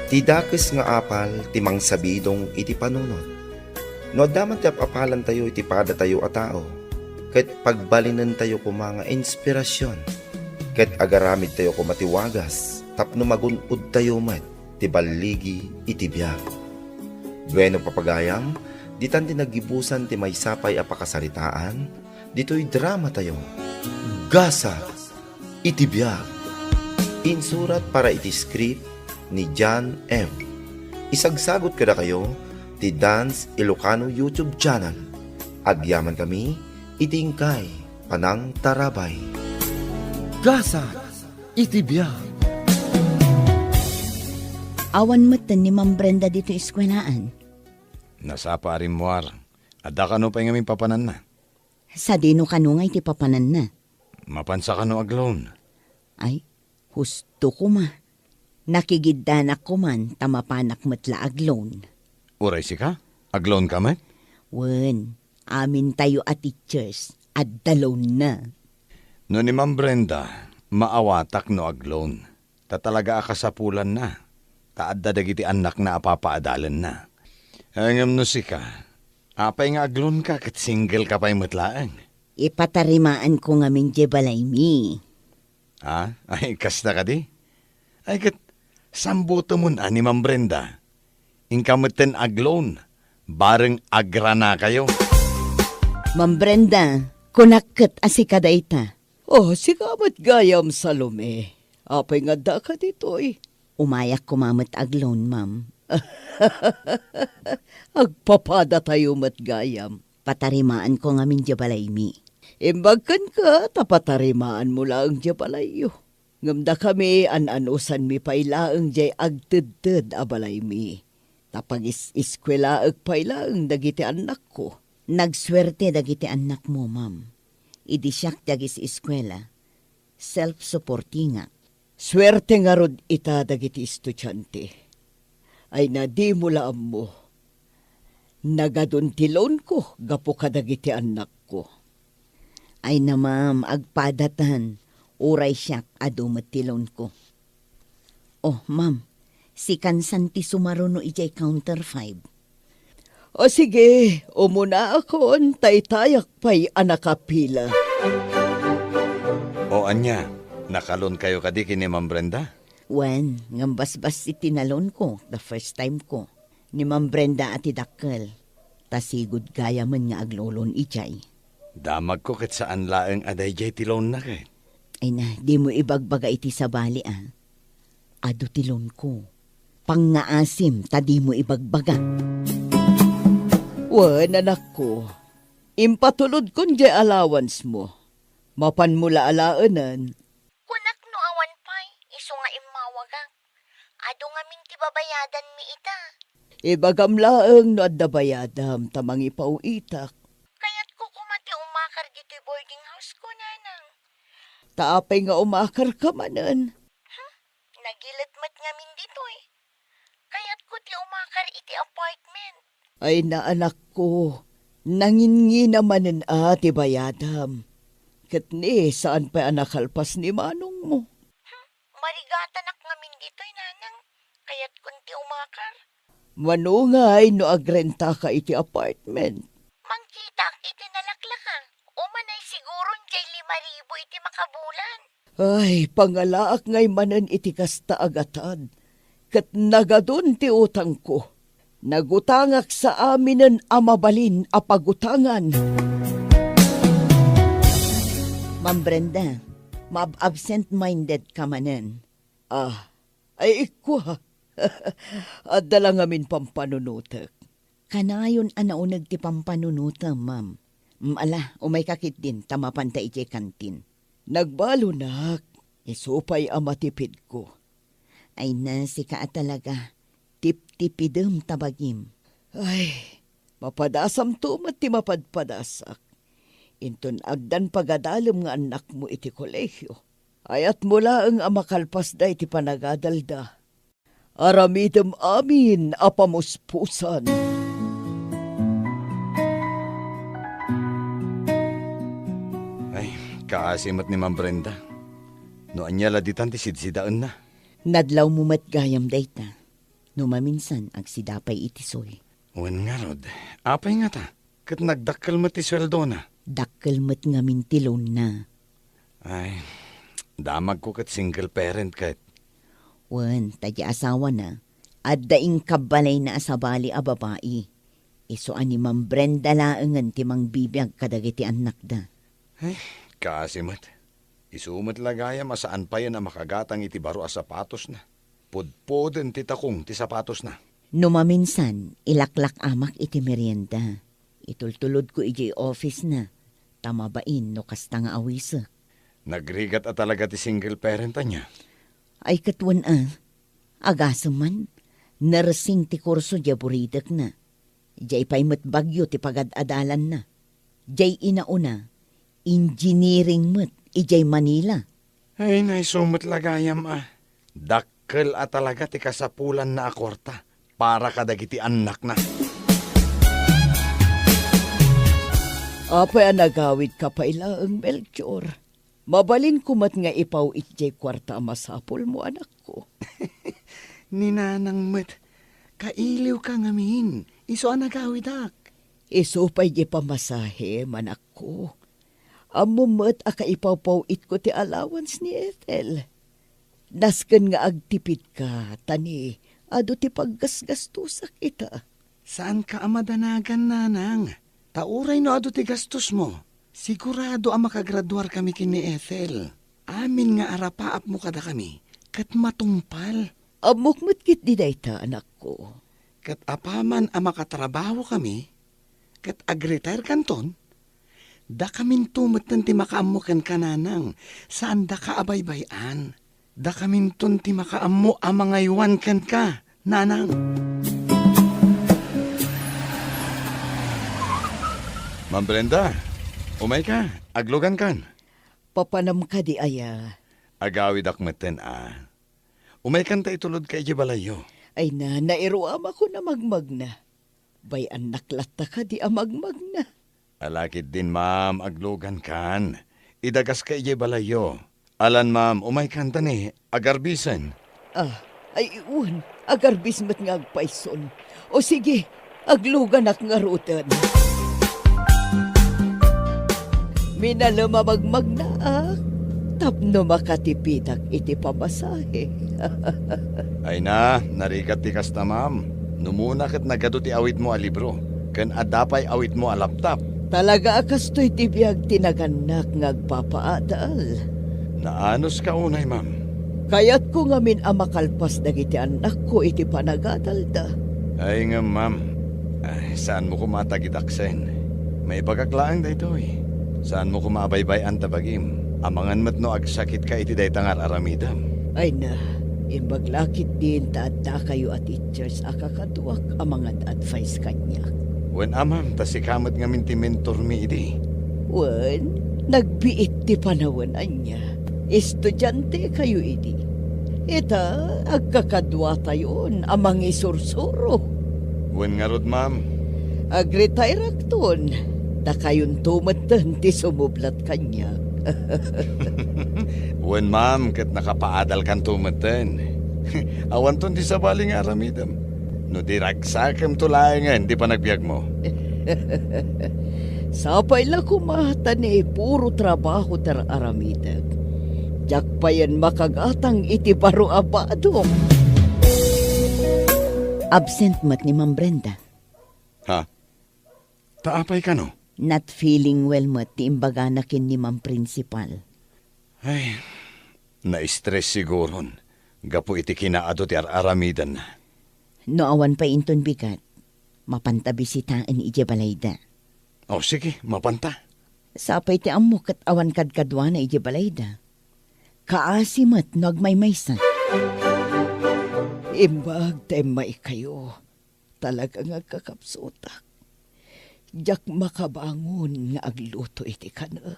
Ti dakes nga apal ti mangsabidong iti panunot. No adda man ti ap-apalantayo iti padatayo a tao, ket pagbalinentayo koma nga inspirasyon, ket agaramidtayo koma ti wagas tapno magun-odtayo met ti balligi iti biag. Bueno, papagayam, ditan ti naggibusan ti maysa pay a pakasaritaan ditoy dramatayo, Gasat iti biag. Insurat para iti script ni John M. Isagsagut kadakayo ti Dance Ilocano YouTube channel. Agyaman kami iti inkay panangtarabay. Gasat iti biag. Awan metten ni Ma'am Brenda ditoy eskuelaan. Nasapa a rimmuar. Adda kano pay ngamin papananna? Sadino kano nga iti papananna? Mapansa kano agloan? Ay, husto koma. Nakigiddanak koman ta mapanak met la agloan. Uray sika? Agloanka met? Wen, amintayo a teachers, adda loanna. No ni Ma'am Brenda, maawatak no agloan. Ta talaga a kasapulanna, ta adda dagiti annakna a papaadalenna. Ngem no sika, apay nga agloanka ket single ka pay met laeng? Ipatarimaanko ngamin diay balaymi. Ah, ay, kasta kadi? Ay, ket sambutemon a ni Ma'am Brenda. Inka metten agloan, bareng agranakayo. Ma'am Brenda, kunak ket a sika dayta. Oh, sika met gayam, Salome. Apay nga addaka ditoy? Umayak koma met agloan, ma'am. Agpapadatayo met gayam. Patarimaanko ngamin diay balaymi. Imbag kenka ta patarimaanmo laeng diay balayyo. Ngem dakami, an-anusanmi pay laeng diay agtedted a balaymi. Ta pagis-eskuelaek pay laeng dagiti annakko. Nagsuerte dagiti annakmo, ma'am. Idi siak ti agis-eskuela, self-supportingak. Suerte ngarud ita dagiti estudiante. Ay, na dimo la ammo. Nagadun ti loanko gapu kadagiti annakko. Ay na, ma'am, agpadatan. Uray siak, adu met ti loanko. Oh, ma'am, sikan san ti sumaruno idiay counter five. O sige, umunaakon, taytayak pay a nakapila. O ania, nakaloankayo kadi ken ni Ma'am Brenda? Wen, ngem basbassit ti naloanko, the first time ko. Ni Ma'am Brenda a ti dakkel, ta sigud gayamen nga agloloan idiay. Damagko ket saan laeng a daydiay ti loanna ket. Ay na, dimo ibagbaga iti sabali a. Adu ti loanko. Pangngaasim ta dimo ibagbaga. Wen, anakko, impatulodkon diay allowance mo. Mapanmo la alaenen. Kunak no awan pay, isu nga immawagak. Adu ngamin ti babayadanmi ita. Ibagam laeng no adda bayadam ta mangipaw-itak. Kayatko koma ti umakar ditoy boarding house ko, nanang. Ta apay nga umakarka manen? Hmm? Nagilet met ngamin ditoy. Kayatko ti umakar iti apartment. Ay, naanakko, nanginngina manen a ti bayadam. Ket ni, saan pay a nakalpas ni manongmo? Hmm, marigatanak ngamin ditoy, nanang. Kayatkon ti umakar. Mano ngay no agrentaka iti apartment? Mangkitaak iti nalaklaka. Umanay siguron diay lima ribu iti makabulan. Ay, pangalaak ngay manen iti kasta a gatad, ket nagadun ti utangko. Nagutangak sa aminen a mabalin a pagutangan. Ma'am Brenda, maab-absent-minded ka manen. Ah, ay, ikkua. Adda la ngamin pampanunotek. Kanayon a nauneg ti pampanunotem, ma'am. Mm, ala, umayka ketdin ta mapanta idiay kantin. Nagbalunak, isu pay a matipidko. Ay na, sika a talaga, tiptipidem ta bagim. Ay, mapadasamto met ti mapadpadasak. Inton agdan pagadalem nga annakmo iti kolehio, ayatmo laeng a makalpasda iti panagadalda. Aramidem amin a pamuspusan. Ay, kaasi met ni Ma'am Brenda. No ania la ditan ti sidsidaenna? Nadlawmo met gayam dayta. No maminsan, agsida pay iti soy. Wen ngarud, apay ngata? Ket nagdakkel met ti sueldona. Dakkel met ngamin ti loanna. Ay, damagko ket single parent ket. Wen, ta di asawana, adda inkabbalayna a sabali a babai. Isu a ni Ma'am Brenda laengen ti mangbibiag kadagiti annakda. Ay, kaasi met. Isu met la gayam a saan payen a makagatang iti baro a sapatosna. Pudpuden ti takong ti sapatosna. No maminsan, ilaklak-amak iti merienda. Itultulodko idiay office-na, ta mabain no kasta nga awisek. Nagrigat a talaga ti single parent, ania? Ay, ket wen a. Agasem man, nursing ti kurso diay buridekna. Diay pay met Baguio ti pagad-adalanna. Diay inauna, engineering met idiay Manila. Ay, naisu met la gayam a. Dakkel a talaga ti kasapulanna a kuarta para kadagiti annakna. Apay a nagawidka pay laeng, Melchor? Mabalinko met nga ipaw-it diay kuarta a masapulmo, anakko. Ni nanang met, kailiwka ngamin, isu a nagawidak. Isu pay diay pamasahem, anakko. Ammom met a kaipawpaw-itko ti allowance ni Ethel. Nasken nga agtipidka, ta ni adu ti paggasgastosak ita. Saanka a madanagan, nanang. Ta uray no adu ti gastosmo, sigurado a makagraduarkami ken ni Ethel. Amin nga arapaapmo kadakami, ket matungpal. Ammok met ketdi dayta, anakko. Ket apaman a makatrabahokami, ket agretirkanton, dakaminto metten ti makaammo kenka, nanang, saan daka a baybay-an. Dakaminton ti makaammo a mangaywan kenka, nanang. Ma'am Brenda, umayka, aglugankan. Papanam kadi aya? Agawidak metten a. Umaykan ta itulodka idiay balayyo. Ay na, nairuamakon a magmagna. Bay-annak latta kadi a magmagna. Ala ketdin, ma'am, aglugankan. Idagaska idiay balayyo. Alan, ma'am, umaykan ta ni agarbisen. Ah, ay, wen, agarbis met nga agpayson. O sige, agluganak ngaruden. Minalem a magmagnaak tapno makatipidak iti pamasahe. Ay na, narigat ti kasta, ma'am. No umuna ket nagadu ti awitmo a libro, ken adda pay awitmo a laptop. Talaga a kastoy ti biag ti nagannak nga agpapaadal. Naanuska unay, ma'am. Kayatko ngamin a makalpas dagiti annakko iti panagadalda. Ay ngem, ma'am, ay, saanmo koma a tagidaksen. Maibagak laeng daytoy. Saanmo koma a baybay-an ta bagim. Amangan met no agsakitka iti dayta nga ar-aramidem. Ay na, imbag la ketdin ta addakayo a teachers a kakaduak a mangad-advise kaniak. Wen a, ma'am, ta sika met ngamin ti mentormi idi. Wen, nagbiit ti panawen ania. Estudiantekayo idi. Ita, agkakaduatayon a mangisursuro. Wen ngarud, ma'am. Agretairakton, dakayonto metten ti sumublat kaniak. Wen, ma'am, ket nakapaadalkanto metten. Awanton ti sabali nga aramidem. No di ragsakemto laengen ti panagbiagmo. Sapay la koma ta ni puro trabaho ti ar-aramidek. Diak payen makagatang iti baro a badom. Absent met ni Ma'am Brenda. Ha? Ta apay kano? Not feeling well met ti imbagana ken ni Ma'am Principal. Ay, na-stress siguron gapu iti kinaadu ti ar-aramidenna. No awan pay inton bigat, mapanta bisitaen idiay balayda. O, sige, mapanta. Sapay ti ammo ket awan kadkaduana idiay balayda. Kaasi met no agmaymaysa. Imbag ta immaykayo. Talaga nga agkakapsutak. Diak makabangon nga agluto iti kanek.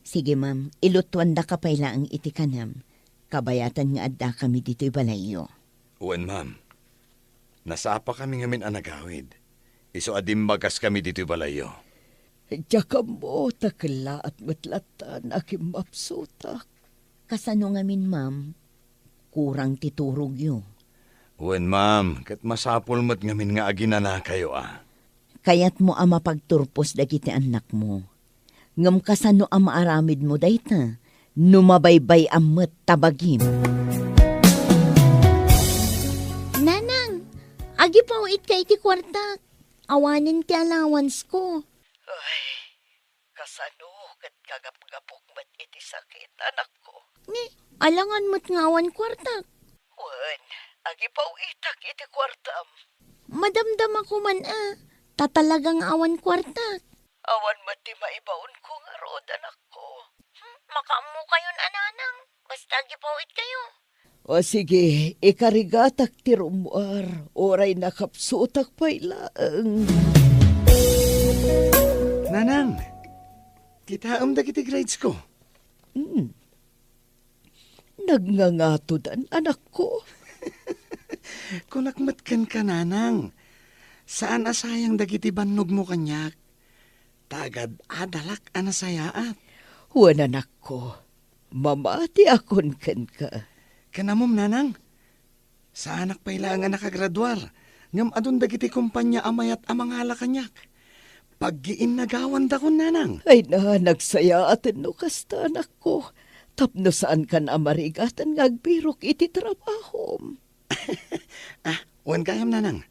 Sige, ma'am. Ilutuandaka pay laeng iti kanem. Kabayatan nga addakami ditoy balayyo. Wen, ma'am. Nasapakami ngamin a nagawid. Isu a dimmagaskami ditoy balayyo. Diak ammo ta kellaat met lattan a kimmapsutak. Kasano ngamin, ma'am? Kurang ti turogyo. Wen, ma'am, ket masapul met ngamin nga aginanakayo a. Kayatmo a mapagturpos dagiti annakmo. Ngem kasano a maaramidmo dayta no mabaybay-am met ta bagim? Nanang, agipaw-itka iti kuartak. Awanen ti allowance-ko. Ay, kasano ket kagapgapok met iti sakit, anakko? Ni, alangan met nga awan kuartak. Wen, agipaw-itak iti kuartam. Madamdamako man a, ta talaga nga awan kuartak. Awan met ti maibaonko ngarud, anakko. Hmm, makaammokayon a, nanang. Basta agipaw-itkayo. O sige, ikarigatak ti rummuar, uray nakapsutak pay laeng. Nanang, kitaem dagiti grades-ko. Hmm. Nagngangatodan, anakko. Kunak met kenka, nanang, saan a sayang dagiti bannogmo kaniak. Ta agad-adalak a nasayaat. Wen, anakko, mamatiakon kenka. Ken ammom, nanang, saanak pay laeng a nakagraduar, ngem adun dagiti kompania a mayat a mangala kaniak. Paggiinnagawandakon, nanang. Ay na, nagsayaaten no kasta, anakko, tapno saankan a marigatan nga agbirok iti trabahom. Ah, wen gayam, nanang.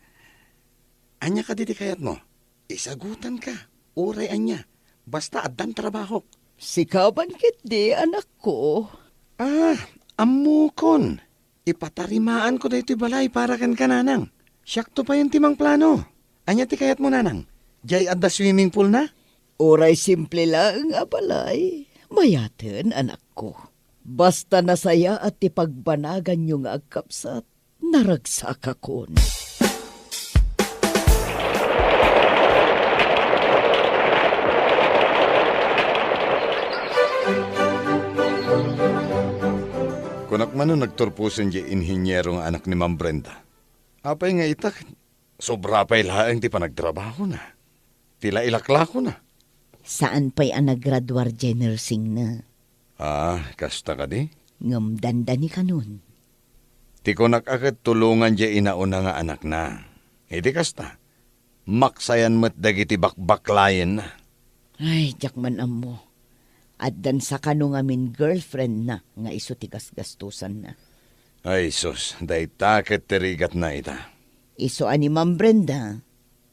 Ania kadi ti kayatmo? Isagutanka, uray ania, basta addan trabahok. Sika man ketdi, anakko. Ah, ammokon. Ipatarimaanko daytoy balay para kenka, nanang. Siakto payen ti mangplano. Ania ti kayatmo, nanang? Diay adda swimming pool na? Uray simple laeng a balay, mayaten, anakko. Basta nasayaat ti pagbanaganyo nga agkabsat, naragsakakon. Kunak man no nagturposen diay inhiniero nga anak ni Ma'am Brenda. Apay nga ita, Sobra pay laeng ti panagtrabahona. Ti la ilaklakona. Saan pay a nagraduar diay nursingna. Ah, kasta kadi? Ngem dandani kanon. Ti kunak a ket tulongan diay inauna nga anakna. Iti kasta, maksayan met dagiti bakbaklayenna. Ay, diak man ammo. Addan sa kano ngamin girlfriendna nga isu ti gasgastosanna. Ay, sus, dayta ket ti rigatna ita. Isu a ni Ma'am Brenda,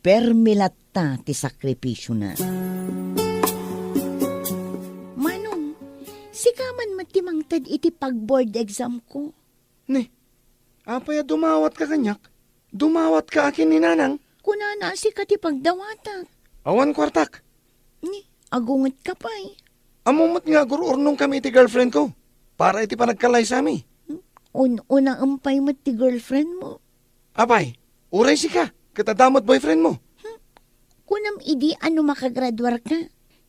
permi latta ti sakripisiona. Manong, sika man met ti mangted iti pag-board exam ko. Ni, apay a dumawatka kaniak? Dumawatka a ken ni Nanang? Kunana a sika ti pagdawatak. Awan kuartak. Ni, agungetka pay. Ammo met nga agur-urnongkami iti girlfriend ko para iti panagkallaysami. Hmm? Un-unaem pay met ti girlfriend mo. Apay, uray sika, ket adda met boyfriend mo. Hmm? Kunam idi a no makagraduarka,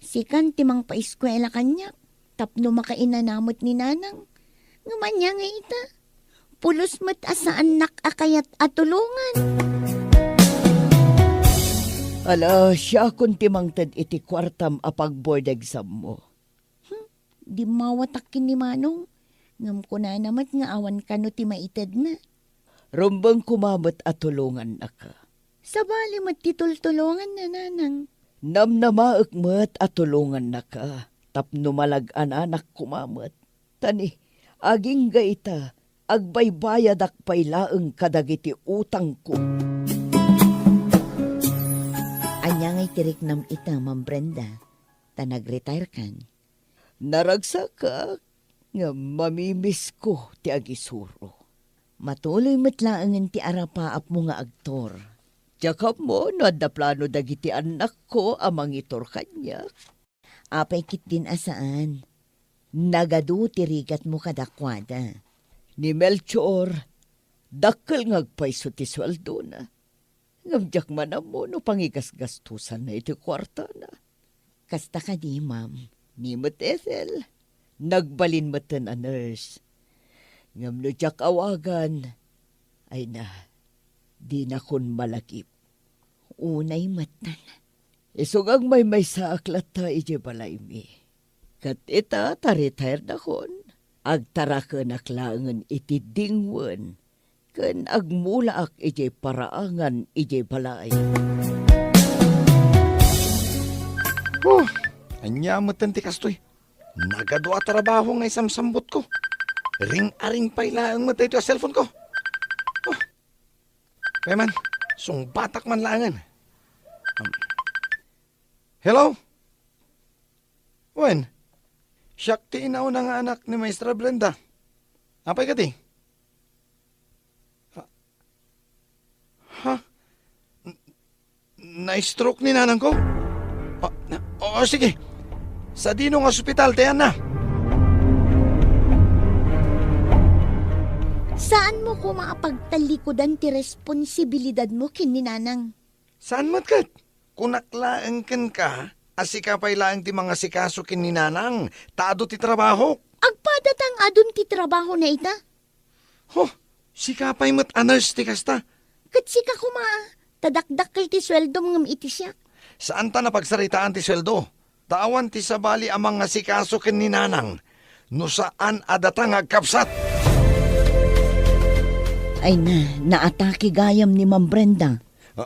sikan ti mangpaiskuela kaniak. Tapno makainana met ni Nanang. Ngem ania ngay ita? Pulos met a saannak a kayat a tulongan. Ala, siakon ti mangted iti kuartam a pag-board exam mo. Hmm, dimmawatak ken ni Manong. Ngem kunana met nga awan kano ti maitedna. Rumbeng koma met a tulongannaka. Sabali met ti tultulonganna, Nanang. Namnamaek met a tulongannaka tapno malag-ananak koma met. Ta ni, agingga ita, agbaybayadak pay laeng kadagiti utangko. Ania ngay ti riknam ita, Ma'am Brenda? Ta nag-retire kan? Naragsakak, ngem mamimisko ti agisuro. Matuloy met laengen ti arapaapmo nga agtor. Diak ammo no adda plano dagiti annakko a mangitor kaniak. Apay ketdin a saan? Nagadu ti rigatmo kadakuada. Ni Melchor, dakkel nga agpayso ti sueldona. Ngem diak man ammo no pangigasgastosanna iti kuartana. Kasta kadi, ma'am? Ni met Ethel, nagbalin metten a nurse. Ngem no diak awagan, ay na, dinakon malagip. Unay metten. Isu nga agmaymaysaak latta idiay balaymi. Ket ita ta retiredakon, agtarakenak laengen iti dingwen ken agmulaak idiay paraangan idiay balay. Huh! Ania metten ti kastoy? Nagadu a trabaho nga isamsambutko. Ring-aring pay laeng met daytoy a cellphone ko. Huh! Pay man, sungbatak man laengen. Um, hello? Wen, siak ti inauna nga anak ni Maestra Brenda. Apay kadi? Ha? Ha? N-, na-stroke ni nanangko? Ah, na, oo, sige. Sadino nga ospital ti ayanna? Saanmo koma a pagtallikudan ti responsibilidadmo ken ni nanang? Saan met ket? Kunak laeng kenka a sika pay laeng ti mangasikaso ken ni nanang ta adu ti trabahok. Agpadata nga adun ti trabahona ita? Huh, sika pay met a nurse ti kasta. Ket sika koma, ta dakdakkel ti sueldom ngem iti siak. Saanta a pagsaritaan ti sueldo. Ta awan ti sabali a mangasikaso ken ni nanang no saan a data nga agkabsat. Ay na, naatake gayam ni Ma'am Brenda. A-,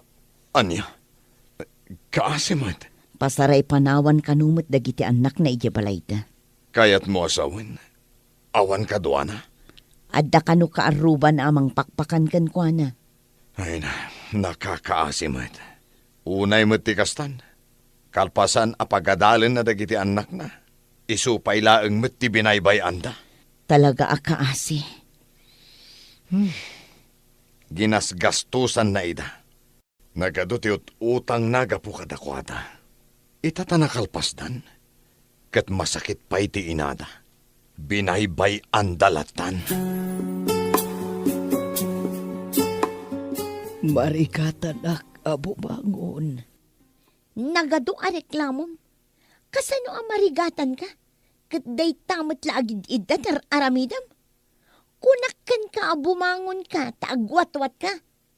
ania? Kaasi met. Pasaray panawan kano met dagiti annakna idiay balayda. Kayatmo a sawen? Awan kaduana? Adda kano kaarruban a mangpakpakan kenkuana. Ay na, nakakaasi met. Unay met ti kastan. Kalpasan a pagadalenna dagiti annakna, isu pay laeng met ti binaybay-anda. Talaga a kaasi. Hmm. Ginasgastosanna ida. Nagadu ti ut-utangna gapu kadakuada. Ita ta nakalpasdan, ket masakit pay ti inada. Binaybay-anda lattan. Marigatanak a bumangon. Nagadu a reklamom. Kasano a marigatanka? Ket dayta met la agid-idda ti ar-aramidem? Kunak kenka a bumangonka ta agwatwatka.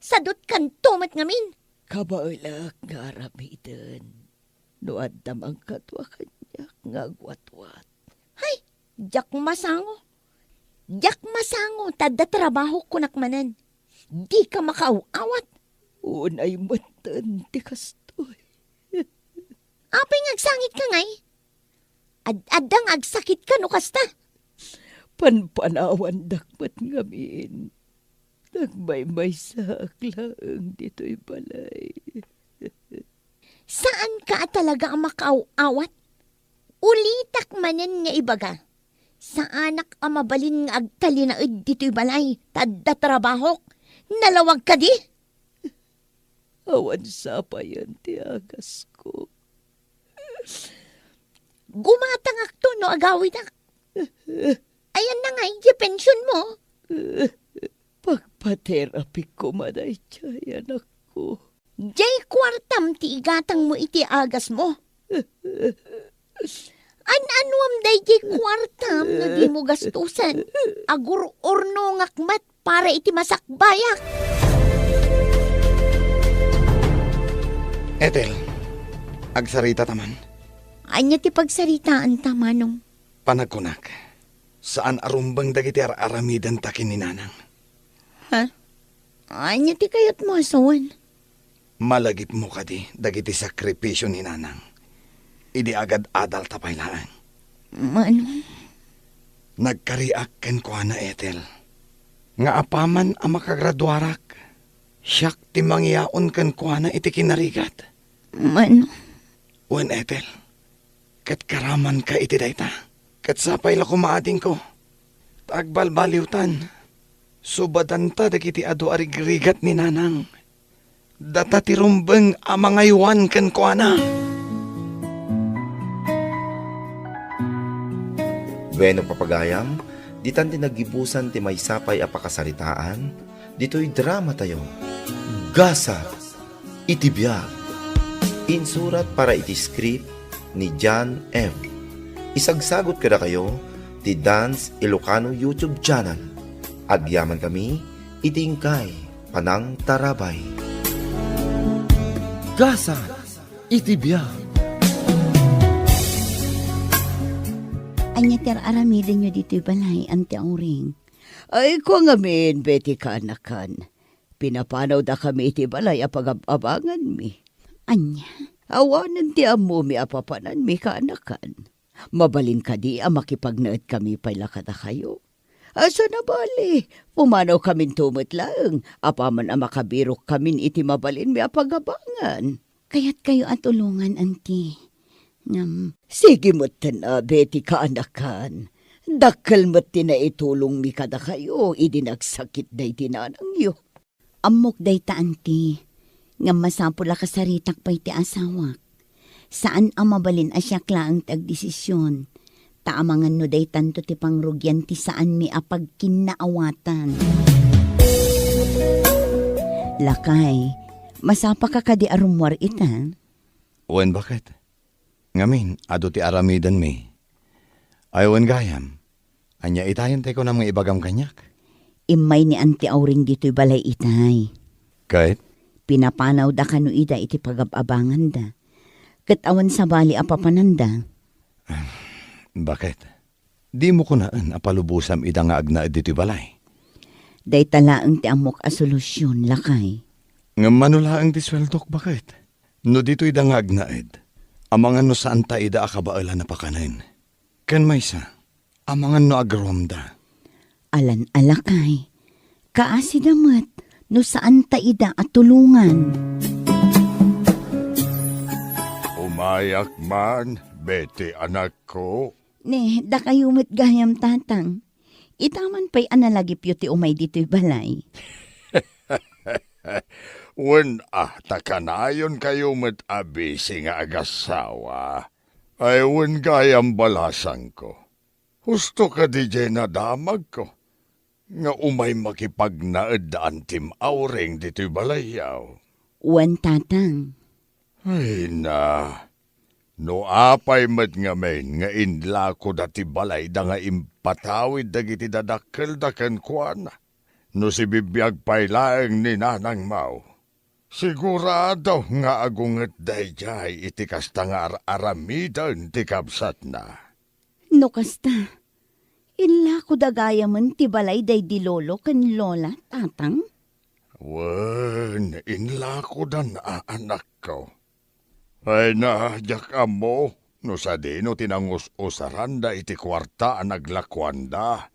Sadutkanto met ngamin. Kabaelak nga aramiden no adda man kadua kaniak nga agwatwat. Hay, diak masango. Diak masango ta adda trabahok kunak manen. Dika makaaw-awat. Unay metten ti kastoy. Apay nga agsangitka ngay? Ad-adda nga agsakitka no kasta? Panpanawandak met ngamin. Nagmaymaysaak laeng ditoy balay. Saanka a talaga a makaaw-awat? Ulitak manen nga ibaga, saanak a mabalin nga agtalinaed ditoy balay, ta adda trabahok. Nalawag kadi? Awan sapayen ti agasko. Gumatangakto no agawidak. Ayanna ngay diay pensionmo? Pagpaterapik koma daydiay, anakko. Diay kuartam ti igatangmo iti agasmo. An-anuam daydiay kuartam no dimo gastusen? Agur-urnongak met para iti masakbayak. Ethel, agsarita ta man. Ania ti pagsaritaanta, Manong? Panagkunak, saan a rumbeng dagiti ar-aramidenta ken ni Nanang. Ha? Ania ti kayatmo a sawen? Malagipmo kadi dagiti sakripisio ni Nanang idi agad-adalta pay laeng? Manong? Nagkariak kenkuana, Ethel, nga apaman a makagraduarak, siak ti mangiyaon kenkuana iti kinarigat. Manong? Wen, Ethel, ket karamanka iti dayta. Ket sapay la koma, adingko, ta agbalbaliwtan, subadanta dagiti adu a rigrigat ni Nanang. Data ti rumbeng a mangaywan kenkuana. Bueno, papagayam, ditan ti naggibusan ti maysa pay a pakasaritaan ditoy dramatayo, Gasat iti Biag. Insurat para iti script ni John M. Isagsagut kadakayo ti Dance Ilocano YouTube channel. Agyamankami iti inkay panangtarabay. Gasat iti Biag. Ania ti ar-aramidenyo ditoy balay, Auntie Auring? Ay, kua ngamin, Betty, kaanakan. Pinapanawdakami iti balay a pagab-abanganmi. Ania? Awanen ti ammomi a papananmi, kaanakan. Mabalin kadi a makipagnaedkami pay la kadakayo? Asa na bali, pumanawkaminto met laeng, apaman a makabirokkamin iti mabalinmi a pagabangan. Kayatkayo a tulongan, Auntie. Ngem, sige metten, Betty, kaanakan. Dakkel met ti naitulongmi kadakayo idi nagsakit daydi nanangyo. Ammok dayta, Auntie. Ngem masapul a kasaritak pay ti asawak. Saan a mabalin a siak laeng ti agdesision. Ta amangan no daytanto ti pangrugian ti saanmi a pagkinnaawatan. Lakay, masapaka kadi a rummuar ita? Wen, baket. Ngamin, adu ti aramidenmi. Ay, wen gayam, ania itayen ti kunam nga ibagam kaniak? Immay ni Auntie Auring ditoy balay itay. Ket? Pinapanawda kano ida iti pagab-abanganda. Ket awan sabali a papananda. Baket? Dimo kunaen a palubosam ida nga agnaed ditoy balay? Dayta laeng ti ammok a solusion, lakay. Ngem mano laeng ti sueldok, baket? No ditoy da nga agnaed, amangan no saanta ida a kabaelan a pakanen. Ken maysa, amangan no agruamda. Alan a lakay, kaasida met no saanta ida a tulongan. Umayak man, Betty, anakko. Ne, dakayo met gayam, Tatang. Ita man pay a nalagipyo ti umay ditoy balay. Wen a, ta kanayonkayo met a bisi nga agasawa. Ay, wen gayam, balasangko. Husto kadi diay nadamagko nga umay makipagnaed da Antim Auring ditoy balayyo? Wen, Tatang. Ay na, no apay met ngamin nga inlakoda ti balayda nga impatawid dagiti dadakkelda kenkuana, No sibibiag pay laeng ni nanangmo, sigurado nga agunget daydiay iti kasta nga ar-aramiden ti kabsatna. No kasta, inlakoda gayamen ti balay daydi lolo ken lola, tatang? Wen, inlakodan a, anakko. Ay na, diak ammo no sadino ti nangus-usaranda iti kuarta a naglakuanda.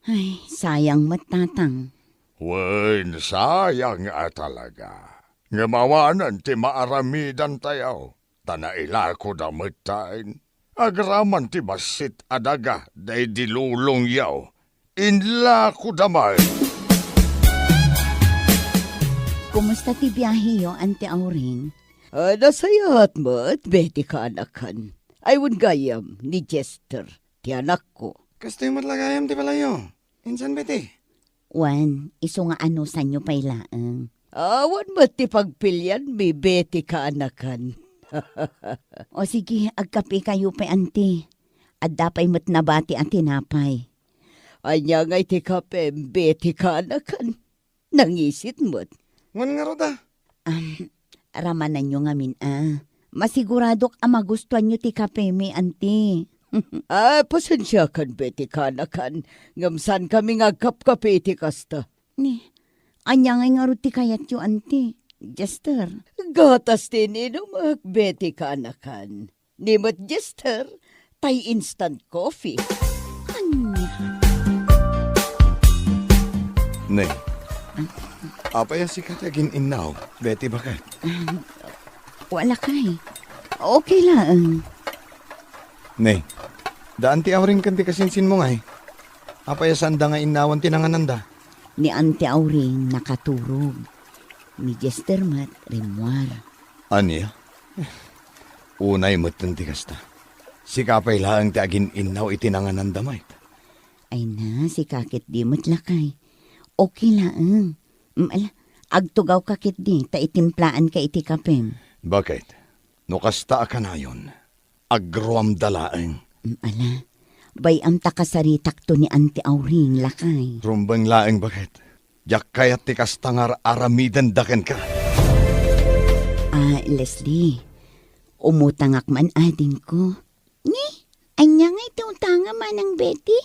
Ay, sayang met, tatang. Wen, sayang a talaga. Ngem awanen ti maaramidantayo, ta nailakoda metten. Agraman ti bassit a daga daydi lolongyo, inlakoda met. Kumusta ti biaheyo, Auntie Auring? Ah, nasayaat met, Betty kaanakan. Ay, wen gayam ni Jester, ti anakko. Kastoy met la gayam ti balayyo. Insan, Betty? Wen, isu nga anusanyo pay laeng. Awan met ti pagpilianmi, Betty kaanakan. O sige, agkapekayo pay, anti. Adda pay met nabati a tinapay. Ania ngay ti kapem, Betty kaanakan? Nangisit met. Wen ngarud a? Am, ramananyo ngamin a. Masiguradok a magustuanyo ti kapemi, anti. Ah, pasensiakan, Betty kaanakan, ngem saankami nga agkapkape iti kasta. Ni, ania ngay ngarud ti kayatyo, anti? Jester. Gatas ti ininumek, Betty kaanakan. Ni met Jester, tay instant coffee. Ania? Ne, apay a sika ti agin-innaw, Betty, baket? Um, wala kay. Okay laeng. Ne, daan ti Auring ken ti kasinsinmo ngay. Apay a saanda nga innawan ti nangananda? Ni Auntie Auring nakaturog. Ni Jester met rimmuar. Ania? Unay metten ti kasta. Sika pay laeng ti agin-innaw iti nangananda met. Ay na, sika ketdi met lakay. Okay laeng. Mm, ala, agtugawka ketdi ta itimplaanka iti kapem. Baket? No kasta a kanayon, agruamda laeng. Mm, ala, bay-am ta kasaritakto ni Auntie Auring, lakay. Rumbeng laeng, baket. Diak kayat ti kasta nga ar-aramidenda kenka. Ah, Leslie, umutangak man adingko. Ni, ania ngay ti utangam, Manang Betty?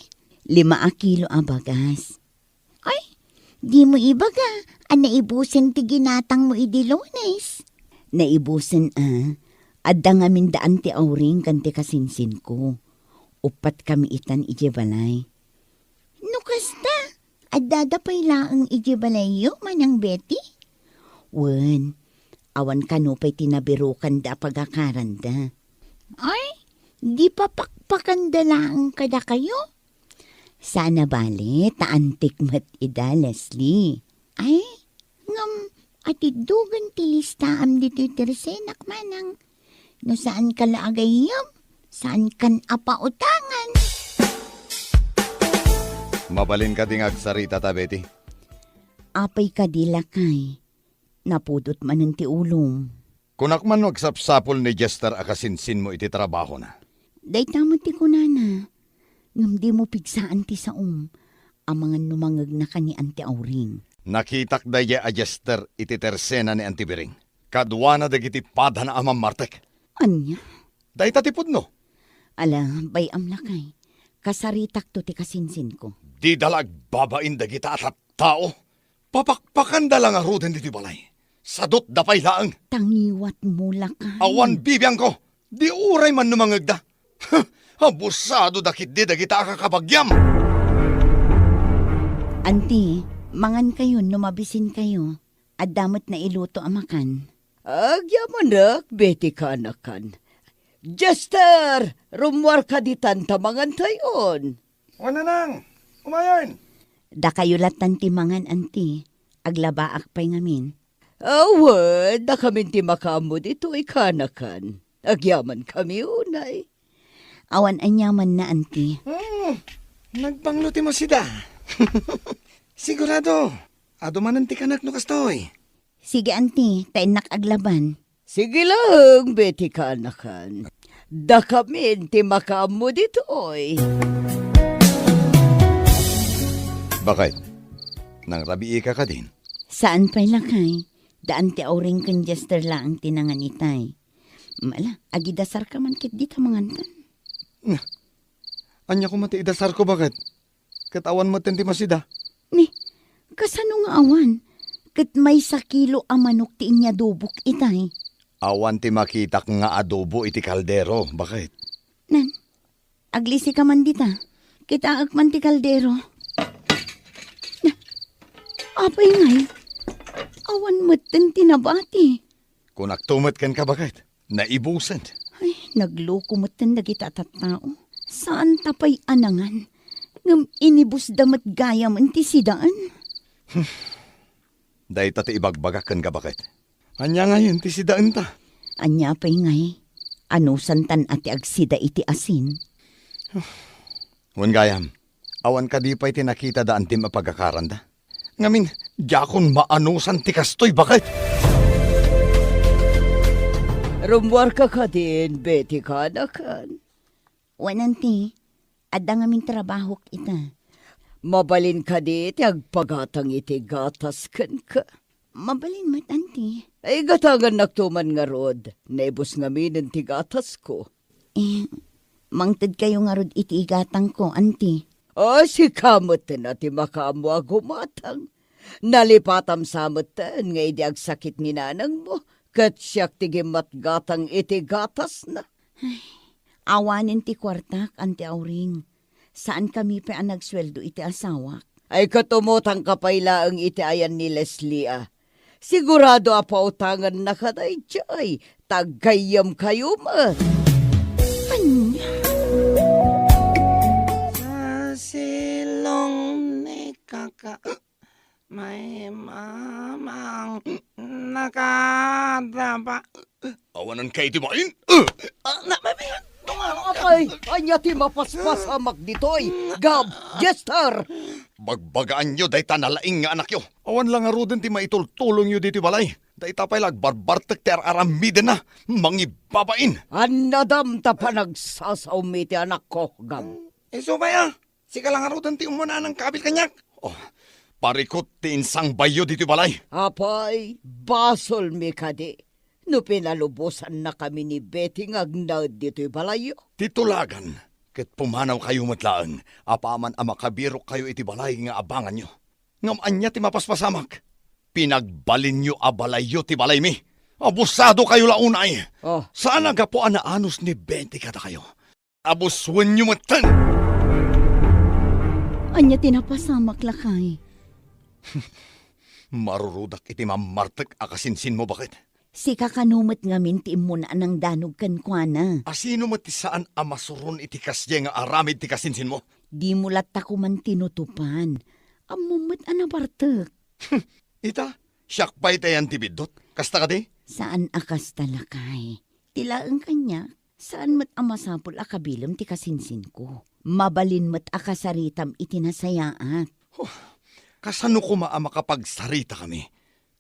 Lima a kilo a bagas. Ay, dimo ibaga a naibusen ti ginatangmo idi Lunes. Naibusen a, adda ngamin da Auntie Auring ken ti kasinsinko. Uppat kami itan idiay balay. No kasta, addada pay laeng idiay balayyo, Manang Betty? Wen, awan kano pay ti nabirokanda a pagakaranda. Ay, di papakpakanda laeng kadakayo? Saan a bale, ta antik met ida, Leslie. Ay, ngem atiddogen ti listaam ditoy tersenak, manang. No saanka la agayyem, saankan a pautangan. Mabalin kadi nga agsarita ta, Betty? Apay kadi, lakay? Napudot manen ti ulom. Kunak man no agsapsapul ni Jester a kasinsinmo iti trabahona. Dayta met ti kunana. Ngem dimo pigsaan ti saom, amangan no mangegnaka ni Auntie Auring. Nakitak daydiay a Jester iti tersena ni Auntie Biring. Kaduana dagiti padana a mammartek. Ania? Dayta ti pudno. Ala, bay-am lakay. Kasaritakto ti kasinsinko. Dida la agbabain dagita a tattao. Papakpakanda la ngaruden ditoy balay. Sadutda pay laeng. Tangiwatmo, lakay. Awan bibiangko. Di uray man no mangegda. Abusadoda ketdi dagita a kakabagiam. Anti, mangankayon no mabisinkayo. Adda met nailuto a makan. Agyamanak, Betty kaanakan. Jester, rummuarka ditan ta mangantayon. O, nanang, umayen. Dakayo lattan ti mangan, anti. Aglabaak pay ngamin. Awan, dakamin ti makaammo ditoy, kaanakan. Agyamankami unay. Awan aniamanna, anti. Hmm, nagbanglo ti masida. Sigurado, adu manen ti kanak no kastoy. Sige, anti, ta innak aglaban. Sige laeng, Betty kaanakan. Dakamin ti makaammo ditoy. Baket, Nangrabiika kadin? Saan pay, lakay. Da Auntie Auring ken Jester laeng ti nangan itay. Mala, agidasarka man ket dita mangantan. Ania koma ti idasarko, baket? Ket awan metten ti masida. Ni, kasano nga awan? Ket maysa kilo a manok ti inyadobok itay. Awan ti makitak nga adobo iti kaldero, baket. Nan, aglisika man dita. Kitaek man ti kaldero. Na, apay ngay? Awan metten ti nabati. Kunakto met kenka, baket. Naibusen. Ay, nagloko metten dagiti a tattao. Saan ta pay a nangan. Ngem inibusda met gayamen ti sidaen. Dayta ti ibagbagak kenka, baket. Ania ngayen ti sidaenta? Ania pay ngay? Anusantan a ti agsida iti asin. Wen gayam, awan kadi pay ti nakita da Antim a pagakaranda? Ngamin, diakon maanusan ti kastoy, baket! Rummuarka kadin, Betty, kanakan? Wen, Auntie, adda ngamin trabahok ita. Mabalin kadi ti agpagatang iti gatas kenka? Mabalin met, Auntie. Ay, gatangannakto man ngarud. Naibus ngaminen ti gatasko. Eh, mangtedkayo ngarud iti igatangko, Auntie. O, sika met a ti makaammo a gumatang. Nalipatam sa metten nga idi agsakit ni nanangmo, ket siak ti gimmatgatang iti gatasna. Ay, awanen ti kuartak, Auntie Auring. Saankami pay a nagsueldo iti asawak. Ay, ket umutangka pay laeng iti ayan ni Leslie a. Sigurado a pautangannaka daydiay, ta aggayyemkayo met. Ania? Sa silong ni kaka, may mamang nakadaba. Awanan kay ti bain? Ah, na, may, may, tungalo ka. Apay, ania ti mapaspasamak ditoy? Gab, Jester! Bagbagaanyo dayta nalaing nga anakyo. Awan la ngaruden ti maitultulongyo ditoy balay. Dayta pay la agbarbartek ti ar-aramidenna. Mangibabain. Annadam ta panagsasaom iti anakko, Gab. Isu pay a. Sika la ngaruden ti umuna a nangkabil kaniak. Oh, parikut ti insangbayyo ditoy balay. Apay, basolmi kadi no pinalubosannakami ni Betty nga agnaed ditoy balayyo? Ti tulagan ket pumanawkayo met laeng apaman a makabirokkayo iti balay nga abanganyo. Ngem ania ti mapaspasamak? Pinagbalinyo a balayyo ti balaymi. Abusadokayo la unay. Oh. Saan a gapu a naanus ni Betty kadakayo. Abusuenyo metten! Ania ti napasamak, lakay? Marurudak iti mammartek a kasinsinmo, baket. Sika kano met ngamin ti immuna a nangdanog kenkuana? A sino met ti saan a masuron iti kasdiay nga aramid ti kasinsinmo? Dimo latta koman tinutupan. Ammom met a nabartek. Ita, siak pay ti ayan ti biddut. Kasta kadi? Saan a kasta, lakay. Ti laeng kaniak, saan met a masapul a kabilem ti kasinsinko. Mabalin met a kasaritam iti nasayaat. Huh, kasano koma a makapagsaritakami?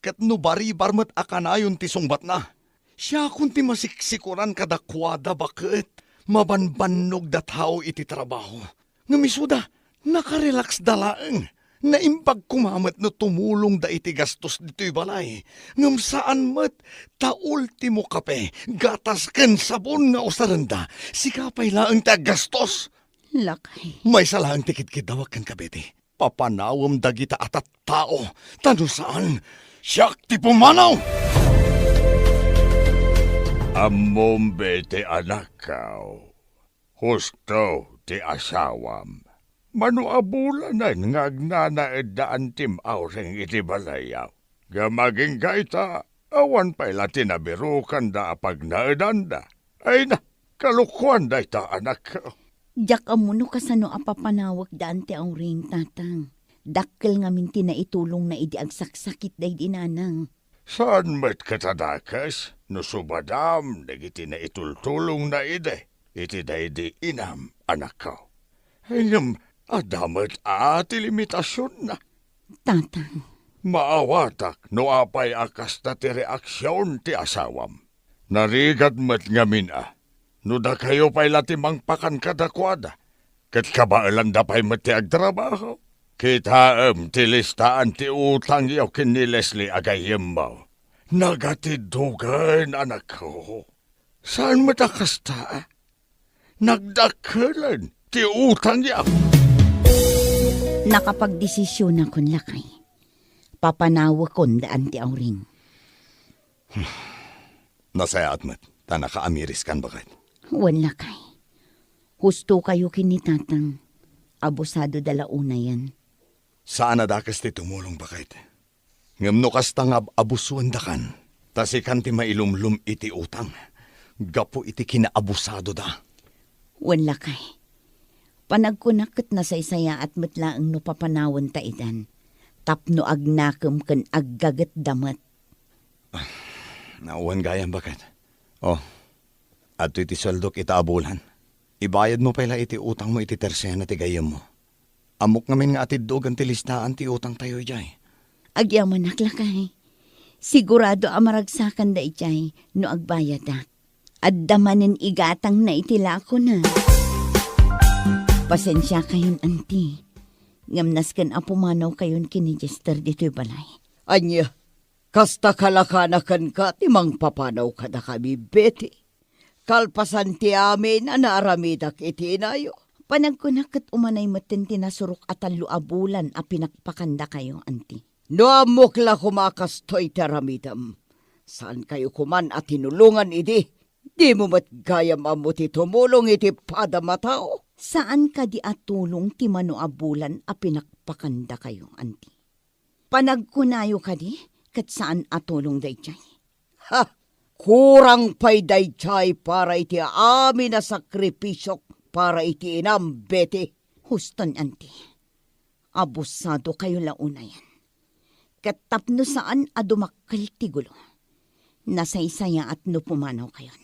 Ket no baribar met a kanayon ti sungbatna, siakon ti masiksikoran kadakuada, baket. Mabanbannogda tao iti trabaho. Ngem isuda, nakarelaxda laeng. Naimbag koma met no tumulongda iti gastos ditoy balay. Ngem saan met, ta ultimo kape, gatas ken sabon nga usarenda. Sika pay laeng ti aggastos. Lakay. Maysa laeng ti kidkiddawak kenka, Betty. Papanawem dagita a tattao, ta no saan, siak ti pumanaw! Ammom, Betty, anakko. Husto ti asawam. Mano a bulanen nga agnanaedda Antim Auring iti balayyo. Ngem agingga ita, awan pay la ti nabirokanda a pagnaedanda. Ay na, kalokuan dayta, anakko. Diak ammo no kasano a papanawek da Anti Auring, Tatang. Dakkel ngamin ti naitulongna idi agsaksakit daydi nanang. Saan met ket a dakes no subadam dagiti naitultulongna idi iti daydi inam, anakko. Ngem adda met a ti limitasionna. Tatang. Maawatak no apay a kasta ti reaksion ti asawam. Narigat met ngamin a, no dakayo pay la ti mangpakan kadakuada, ket kabaelanda pay met ti agtrabaho. Kitaem ti listaan ti utangyo ken ni Leslie a gayyemmo. Nagatiddogen, anakko. Saan met a kasta? Nagdakkelen ti utangyo. Nakapagdesisionakon, lakay. Papanawekon da Auntie Auring. Nasayaat met, ta nakaamiriskan, baket. Wen, lakay. Husto kayo ken ni Tatang. Abusadoda la unayen. Saan a dakes ti tumulong, baket. Ngem no kasta nga ab-, abusuendakan, ta sikan ti mailumlom iti utang, gapu iti kinaabusadoda. Wen, lakay. Panagkunak ket nasaysayaat met laeng no papanawenta idan, tapno agnakem ken aggagetda met. Ah, wen gayam, baket. Oh, adtoy ti sueldok ita a bulan. Ibayadmo pay la iti utangmo iti tersena ti gayyemmo. Ammok ngamin nga atiddogen ti listaan ti utangtayo idiay. Agyamanak, lakay. Sigurado a maragsakanda idiay no agbayadak. Adda manen igatangna iti lakona. Pasensiakayon, Auntie. Ngem nasken a pumanawkayon ken ni Jester ditoy balay. Ania, kasta kalakanakanka ti mangpapanaw kadakami, Betty? Kalpasan ti amin a naaramidak iti inayo. Panagkunak ket umanay metten ti nasurok a tallo a bulan a pinakpakandakayo, Auntie. No ammok la koma a kastoy ti aramidem, saankayo koman a tinulongan idi. Dimo met gayam ammo ti tumulong iti padam a tao. Saan kadi a tulong ti mano a bulan a pinakpakandakayo, Auntie? Panagkunayo kadi ket saan a tulong daydiay? Ha! Kurang pay daydiay para iti amin a sakripisiok para iti inam, Betty. Huston, Auntie. Abusadokayo la unayen. Ket tapno saan a dumakkel ti gulo, nasaysayaat no pumanawkayon.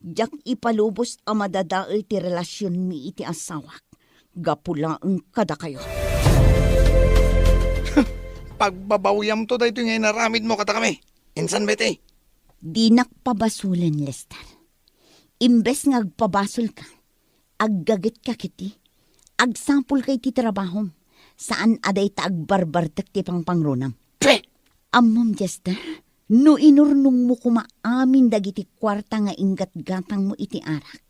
Diak ipalubos a madadael ti relasionmi iti asawak gapu laeng kadakayo. Pagbabawyamto daytoy nga inaramidmo kadakami. Insan, Betty. Dinak pabasolen, Lester. Imbes nga agpabasolka, aggagetka ketdi. Agsapulka iti trabahom. Saan a dayta agbarbartek ti pangpangrunam. Pe! Ammom, Jester, no inurnongmo koma amin dagiti kuarta nga inggatgatangmo iti arak,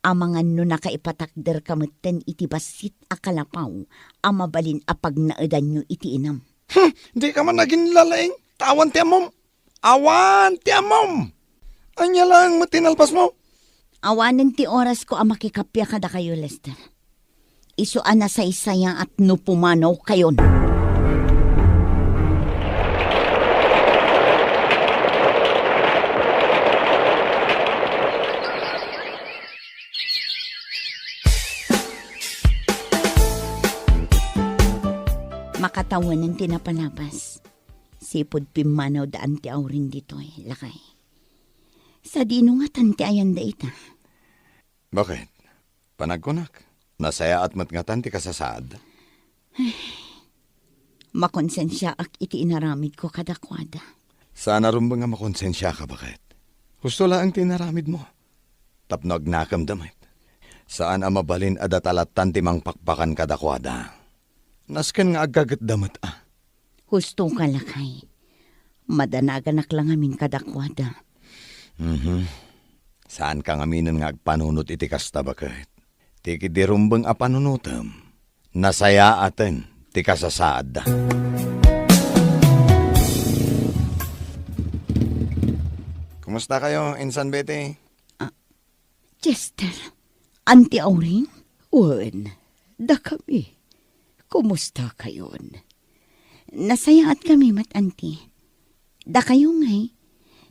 amangan no nakaipatakderka metten iti bassit a kalapaw a mabalin a pagnaedanyo iti inam. Hmm, dika man aginlalaing, ta awan ti ammom. Awan ti ammom! Ania laeng met ti nalpasmo? Awanen ti orasko a makikappia kadakayo, Lester. Isu a nasaysayaat no pumanawkayon. Makatawanen ti napalabas. Sipud pimmanaw da Auntie Auring ditoy, lakay. Sadino ngatan ti ayanda ita? Baket? Panagkunak, nasayaat met ngatan ti kasasaad. Makonsensiaak iti inaramidko kadakuada. Saan a rumbeng a makonsensiaka, baket? Husto laeng ti inaramidmo. Tapno agnakemda met. Saan a mabalin a data lattan ti mangpakpakan kadakuada. Nasken nga aggagetda met a. Husto ka, lakay. Madanaganak la ngamin kadakuada. Mhm. Saanka ngaminen nga agpanunot iti kasta, baket. Ti kidi rumbeng a panunotem, nasayaaten ti kasasaadda. Kumusta kayo, Insan Betty? Ah, Chester, Auntie Auring? Wen, dakami. Kumusta kayon? Nasayaatkami met, Auntie. Dakayo ngay,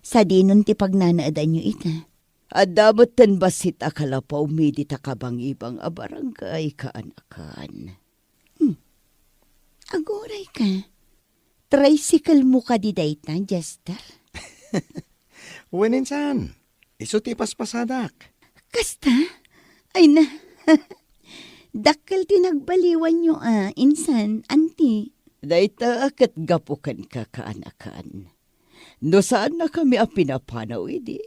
sadinon ti pagnanaedanyo ita? Adda metten bassit a kalapawmi dita kabangibang a barangay, kaanakan. Hmm. Aguray ka. Tricycle mo kadi dayta, Jester? Wen, insan. Isu ti paspasadak. Kasta? Ay na. Dakkel ti nagbaliwanyo a, insan, Auntie. Dayta ket gapu kenka, kaanakan. No saannakami a pinapanaw idi,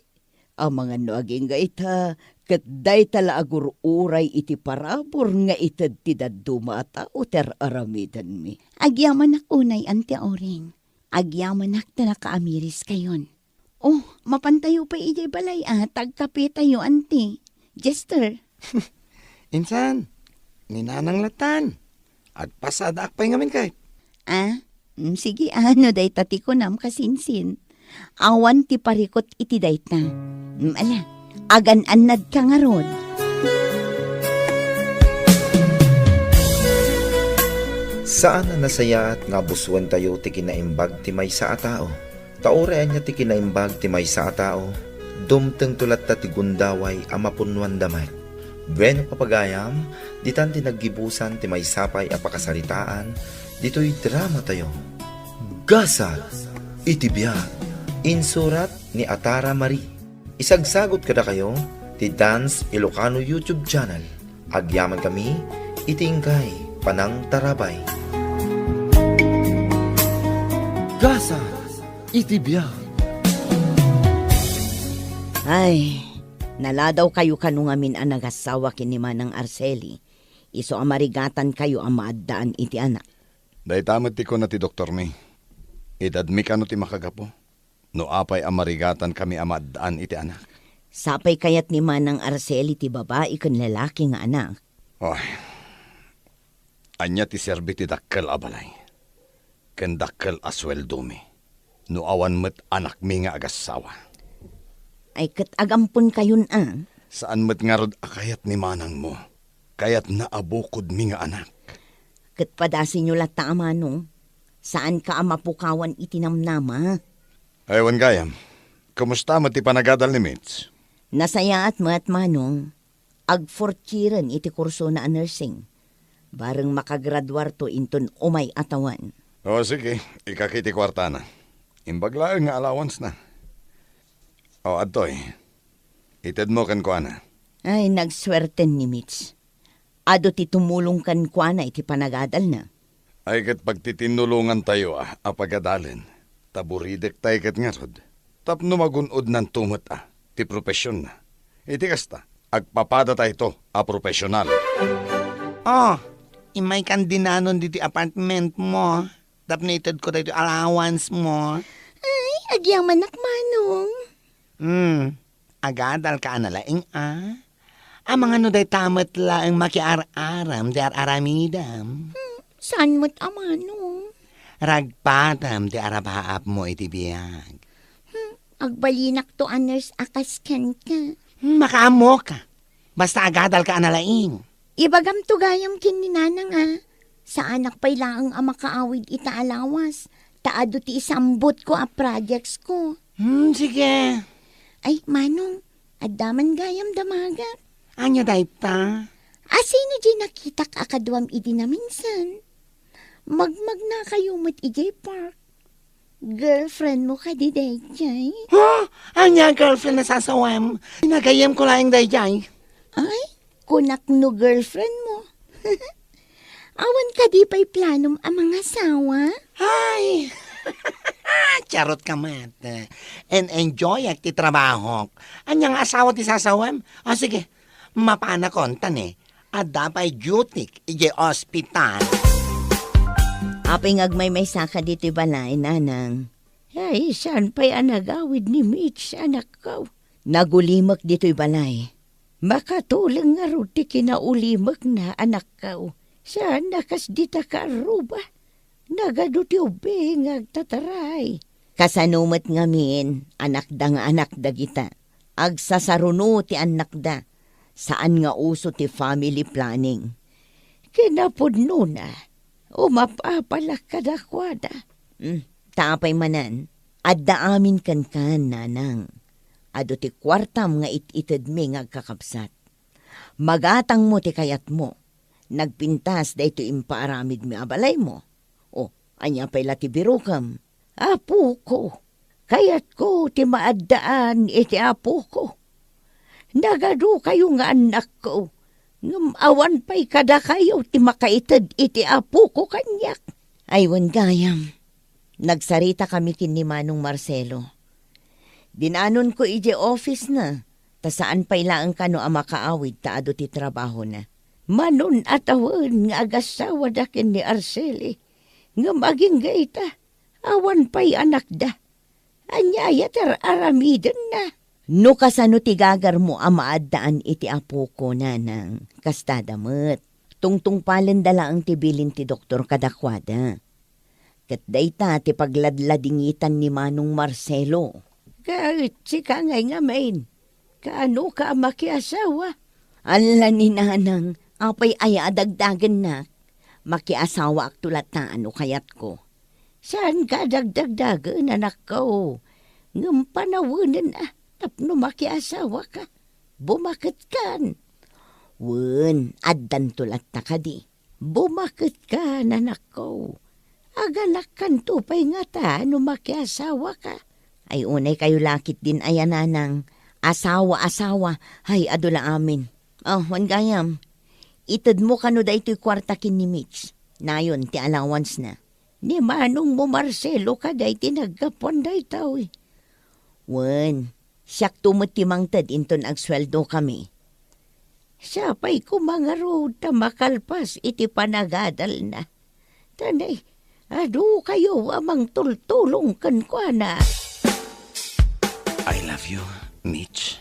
Amangan no agingga ita, ket dayta la agur-uray iti parabur nga ited ti dadduma a tao ti ar-aramidenmi. Agyamanak unay, Auntie Auring. Agyamanak ta nakaamiriskayon. Oh, mapantayo pay idiay balay a, ta agkapetayo, Auntie. Jester. Insan, ni Nanang latan. Agpasadaak pay ngamin kay. Ah, mm, sige, ano dayta ti kunam, kasinsin? Awan ti parikut iti dayta. Mm, ala, agan-annadka ngarud. Saan a nasayaat nga abusuentayo ti kinaimbag ti maysa a tao. Ta uray ania ti kinaimbag ti maysa a tao, dumtengto latta ti gundaway a mapunnuanda met. Bueno, papagayam, ditan ti naggibusan ti maysa pay a pakasaritaan ditoy dramatayo. Gasat iti biag. Insurat ni Atara Marie. Isagsagot kadakayo ti Dance Ilocano YouTube channel. Agyamankami iti inkay panangtarabay. Gasat iti biag. Ay, naladawkayo kano ngamin a nagassawa ken ni Manang Araceli, isu a marigatankayo a maaddaan iti anak. Dayta met ti kuna ti doktormi. Edadmi kano ti makagapu? No apay a marigatankami a maaddaan iti anak. Sapay kayat ni Manang Araceli ti babai ken lalaki nga anak. Ay, ania ti serbi ti dakkel a balay ken dakkel a sueldomi no awan met anakmi nga agassawa? Ay, ket agamponkayon a. Saan met ngarud a kayat ni manangmo? Kayatna a bukodmi nga anak. Ket padasenyo latta a manong. Saanka a mapukawan iti namnama. Ay, wen gayam, kumusta met ti panagadal ni Mitch? Nasayaat met, manong. Agfourth yearen iti kursona a nursing. Bareng makagraduarto inton umay a tawen. O, sige, ikaki ti kuartana. Imbag laeng nga allowance na. O, adtoy. Itedmo kenkuana. Ay, nagsuerten ni Mitch. Adu ti tumulong kenkuana iti panagadalna. Ay ket pagtitinnulongantayo a, a pagadalen, ta buridek tay ket ngarud, tapno magun-odnanto met a, ti profesionna. Iti kasta, agpapadatayto a profesional. Oh, immay kan dinanon ditoy apartment mo, tapno itedko daytoy allowance mo. Ay, agyamanak, manong. Hmm, agadalka a nalaing a. Amangan no dayta met laeng makiar-aram ti ar-aramidem. Hmm, saan met a manong? Ragpatem ti arabaapmo iti biag. Hmm, agbalinakto a nurse a kas kenka. Hmm, makaammoka. Basta agadalka a nalaing. Ibagamto gayam ken ni nanang a, saanak pay laeng a makaawid ita a lawas, ta adu ti isambutko a projectsko. Hmm, sige. Ay, manong, adda man gayam damagak. Ania dayta? Asino diay nakitak a kaduam idi naminsan? Magmagnakayo met idiay park. Girlfriend mo kadi daydiay? Ha? Ania girlfriend a sasawem? Pinagayemko laeng daydiay. Ay, kunak no girlfriend mo. Awan kadi pay planom a mangasawa? Ay! Charot ka met. En-enjoyak ti trabahok. Ania nga asawa ti sasawem? O sige, mapanakon ta ne. Adda pay dutyk idiay ospital. Apay nga agmaymaysa ka ditoy balay, nanang? Ay, saan pay a nagawid ni Mitch, anakko? Nagulimek ditoy balay. Makatuleng ngarud ti kinaulimekna, anakko. Saan a kas dita kaarruba. Nagadu ti ubing nga agtataray. Kasano met ngamin, anakda nga anak dagita? Agsasaruno ti annakda. Saan nga uso ti family planning. Kinapudnona, umap-apalak kadakuada. Hmm, ta apay manen, adda amin kenkan, nanang. Adu ti kuartam nga it-itedmi nga agkakabsat. Magatangmo ti kayatmo. Nagpintas daytoy impaaramidmi a balaymo. O, ania pay la ti birokem? Apoko, kayatko ti maaddaan iti apoko. Nagadukayo nga annakko, ngem awan pay kadakayo ti makaited iti apoko kaniak. Ay, wen gayam, nagsaritakami ken ni Manong Marcelo. Dinanonko idiay office-na, ta saan pay laeng kano a makaawid ta adu ti trabahona. Manun a tawen nga agasawada ken ni Arceli, ngem agingga ita, awan pay anakda. Ania aya ti ar-aramidenna? No kasano ti gagarmo a maaddaan iti apoko, nanang, kastada met. Tungtungpalenda laeng ti bilin ti doktor kadakuada. Ket dayta ti pagladladingitan ni Manong Marcelo. Ket sika ngay ngamin, kaanoka a makiasawa? Alla ni nanang, apay aya a dagdagennak? Makiasawaakto latta no kayatko. Saanka a dagdagdagen, anakko. Ngem panawenen a tapno makiasawaka. Bumaketkan. Wen, addanto latta kadi. Bumaketkan, anakko. Aganakkanto pay ngata no makiasawaka. Ay, unay kayo lakit din aya nanang. Asawa, asawa. Ay, adu la amin. Oh, wen gayam. Itedmo kano daytoy kuarta ken ni Mitch. Nayon ti allowance-na. Ni manongmo Marcelo kadi ti naggapuan daytoy. Wen, siakto met ti mangted inton agsueldokami. Sapay koma ngarud ta makalpas iti panagadalna. Ta nay, adu kayo a mangtultulong kenkuana. I love you, Mitch.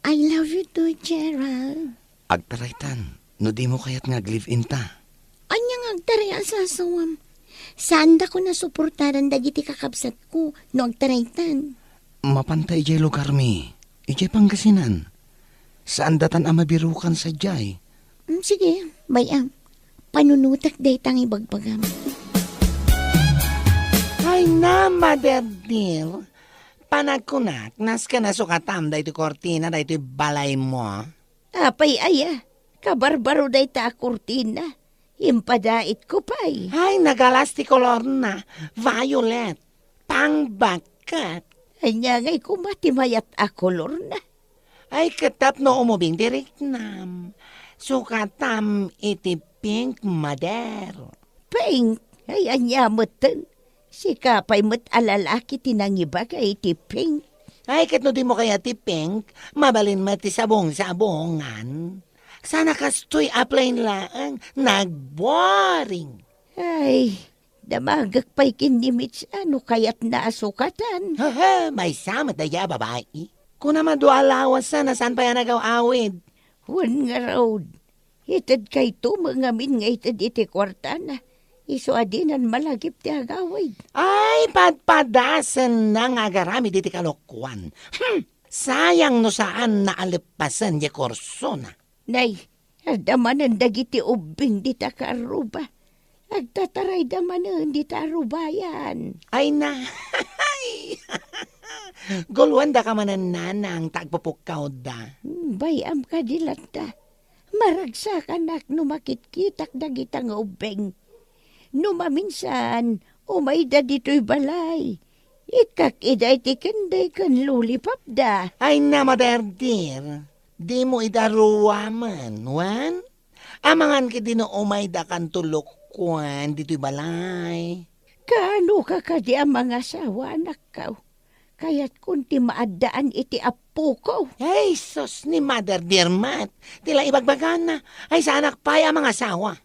I love you too, Gerald. Agtaraytan, no dimo kayat nga ag-live-in ta. Ania nga agtaray a sasawam? Saandakon a suportaran dagiti kakabsatko no agtaraytan. Mapanta idiay lugarmi, idiay Pangasinan. Saandatan a mabirukan sadiay. Mm, sige, bay-am. Panunotek dayta nga ibagbagam. Ay na, Mother dear. Panagkunak, nasken a sukatam daytoy kurtina daytoy balaymo. Apay aya, kabarbaro dayta a kurtina. Impadaitko pay. Ay, nagalas ti kolorna. Violet. Pangbakkat. Ania ngay koma ti mayat a kolorna? Ay, ket tapno umubing ti riknam. Sukatam iti pink, Mother. Pink? Ay, ania metten? Sika pay met a lalaki ti nangibaga iti pink. Ay, ket no dimo kayat ti pink, mabalin met ti sabong-sabongan. Sana kastoy a plain laeng, nagboring. Ay, damagek pay ken ni Mitch a no kayatna a sukatan. Hehe, maysa met daydiay a babai. Kunam a dua a lawas sana saan pay a nagaw-awid. Wen ngarud, itedkayto met ngamin nga ited iti kuartana. Isu a dinan malagip ti agawid. Ay, padpadasenna nga agaramid iti kalokuan. Hmm! Sayang no saanna a leppasen diay kursona. Nay, adda manen dagiti ubbing dita kaarruba. Agtatarayda manen dita arrubayan. Ay na, guluandaka manen nanang ta agpupukkawda. Hmm, bay-am kadi latta. Maragsakanak no makitkitak dagita nga ubbing. No maminsan, umayda ditoy balay. Ikkak ida iti kenday ken lollipopda. Ay na, Mother dear, dimo ida ruamen, wen? Amangan ketdi no umayda kanto lukkuan ditoy balay. Kaanoka kadi a mangasawa, anakko? Kayatkon ti maaddaan iti appoko. Ay, sus, ni Mother dear met, ti la ibagbagana. Ay, saanak pay a mangasawa.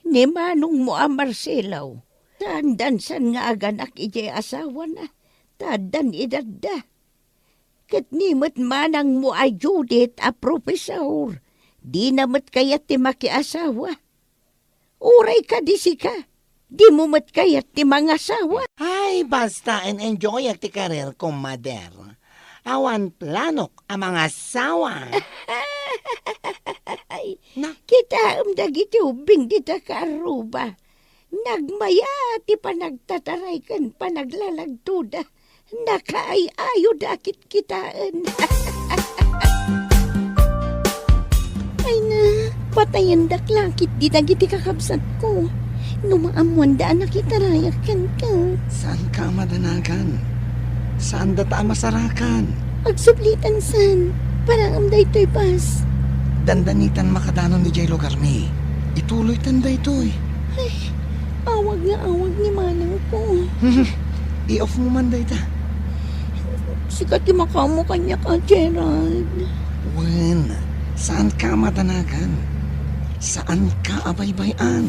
Ni manongmo a Marcelo, saan dansan nga aganak idiay asawana, ta addan edadda. Ket ni met manangmo a Judith a profesor, dina met kayat ti makiasawa. Uray kadi sika, dimo met kayat ti mangasawa. Ay, basta en-enjoyak ti career ko, Mother. Awan planok a mangasawa. Ay, na? Kitaem dagiti ubbing dita kaarruba. Nagmaya ti panagtataray ken panaglalagtoda. Nakaay-ayoda a kitkitaen. Ay na, patayendak la ketdi dagiti kakabsatko. No maammoanda a nakitarayak kenka. Saanka a madanagan. Saandata a masarakan. Agsublitan san. Parang daytoy bas. Dandanitan makadanon idiay lugarmi. Ituloytan daytoy. Ay, awag nga awag ni manangko. I-off mo man dayta. Sika ti makaammo kaniak, a Gerald. Wen, saanka a madanagan. Saanka a baybay-an.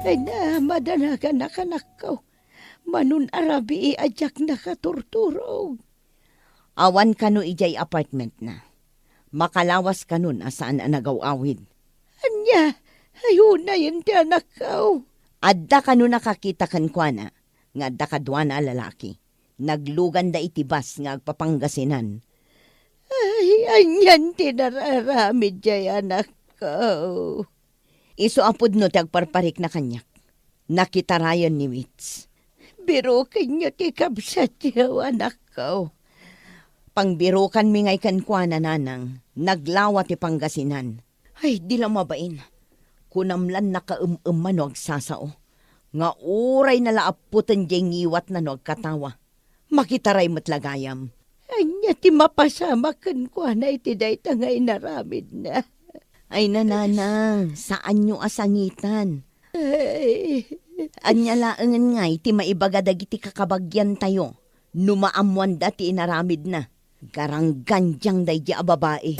Ay na, madanaganak, anakko. Manon a rabii a diak nakaturturog. Awan kano idiay apartmentna. Makalawas kanon a saan a nagaw-awid. Ania, ay unayen ti anakko. Adda kano nakakita kenkuana nga adda kaduana a lalaki. Nagluganda iti bus nga agpapangasinan. Ay, anian ti nararamid diay anakko? Isu a pudno ti agparparikna kaniak. Nakitarayen ni Mitch. Birokenyo ti kabsatyo, anakko. Pangbirokanmi ngay kenkuana, nanang, naglawa ti Pangasinan. Ay, di la mabain. Kunam lan nakaem-emma no agsasao. Nga uray nalaaputen diay ngiwatna no agkatawa. Makitaray met la gayam. Ania ti mapasamak kenkuana iti dayta nga inaramidna? Ay, nanang, saanyo a sangitan. Ay. Ania laengen ngay ti maibaga dagiti kakabagiantayo no maammoanda ti inaramidna? Garanggandiang daydi a babai.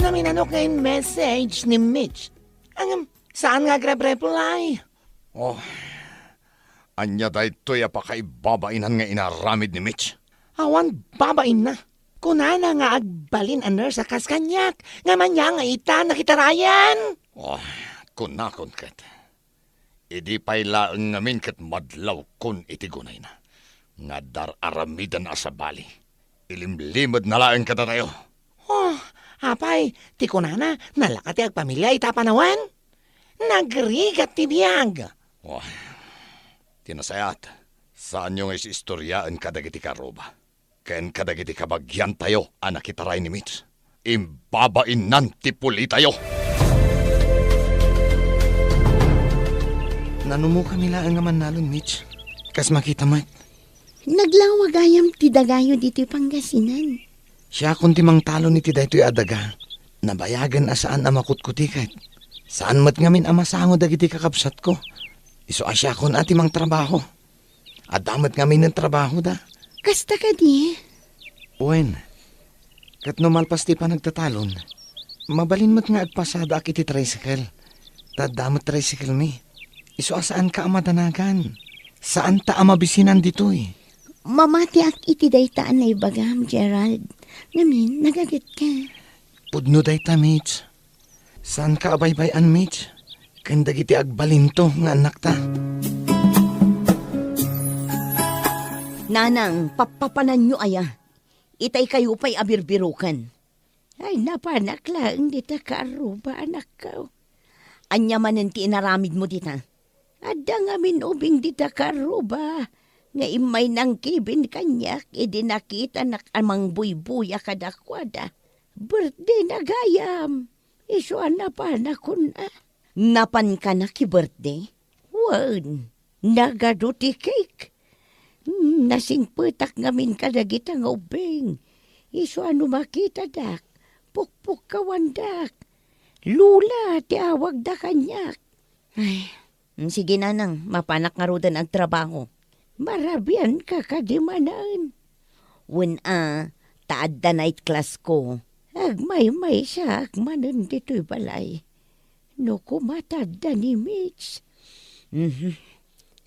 Naminanok nga in message ni Mitch. Ngem, saan nga agrepreply? Oh, ania daytoy a pakaibabainan nga inaramid ni Mitch? Awan babainna. Kunana nga agbalin a nurse a kas kaniak, ngem ania nga ita nakitarayan? Oh, kunakon ket. Idi pay laeng ngamin ket madlawkon iti gunayna. Nga dar-aramidan a sabali. Ilimlimedna laeng kadatayo. Oh, apay, ti kunana, nalaka ti agpamilia ita a panawen? Nagrigat ti biag. Oh, ti nasayaat, saanyo nga is-istoriaen kadagiti kaarruba ken kadagiti kabagiantayo a nakitaray ni Mitch. Imbabainnan ti pulitayo. Nanumokami laeng a mannalon, Mitch. Kas makita met. Naglawa gayam ti dagayo ditoy Pangasinan. Siakon ti mangtalon iti daytoy a daga. Nabayagen a saan a makutkutiket. Saan met ngamin a masango dagiti kakabsatko. Isu a siakon a ti mangtrabaho. Adda met ngamin trabahoda. Kasta kadi? Wen, ket no malpas ti panagtatalon, mabalin met nga agpasadaak iti tricycle. Ta adda met tricycle-mi. Isu a saanka a madanagan. Saanta a mabisinan ditoy. Mamatiak iti dayta a naibagam, Gerald. Ngamin, nagagetka. Pudno dayta, Mitch. Saanka a baybay-an, Mitch, ken dagiti agbalinto nga annakta. Nanang, pappapananyo aya? Itaykayo pay a birbiroken. Ay, napanak laeng dita kaarruba, anakko. Ania manen ti inaramidmo dita? Adda ngamin ubing dita kaarruba nga immay nangkibin kaniak idi nakitanak a mangbuybuya kadakuada. Birthday na gayam. Isu a napanakon a. Napankana ti birthday? Wen, nagadu ti cake. Nasingpetak ngamin kadagita nga ubbing. Isu a no makitadak, pukpukkawandak. Lola ti awagda kaniak. Ay, mm, sige, nanang, mapanak ngaruden agtrabaho. Marabianka kadi manen? Wen a, ta adda night class ko. Agmaymaysaak manen ditoy balay. No koma ta adda ni Mitch. Mhm.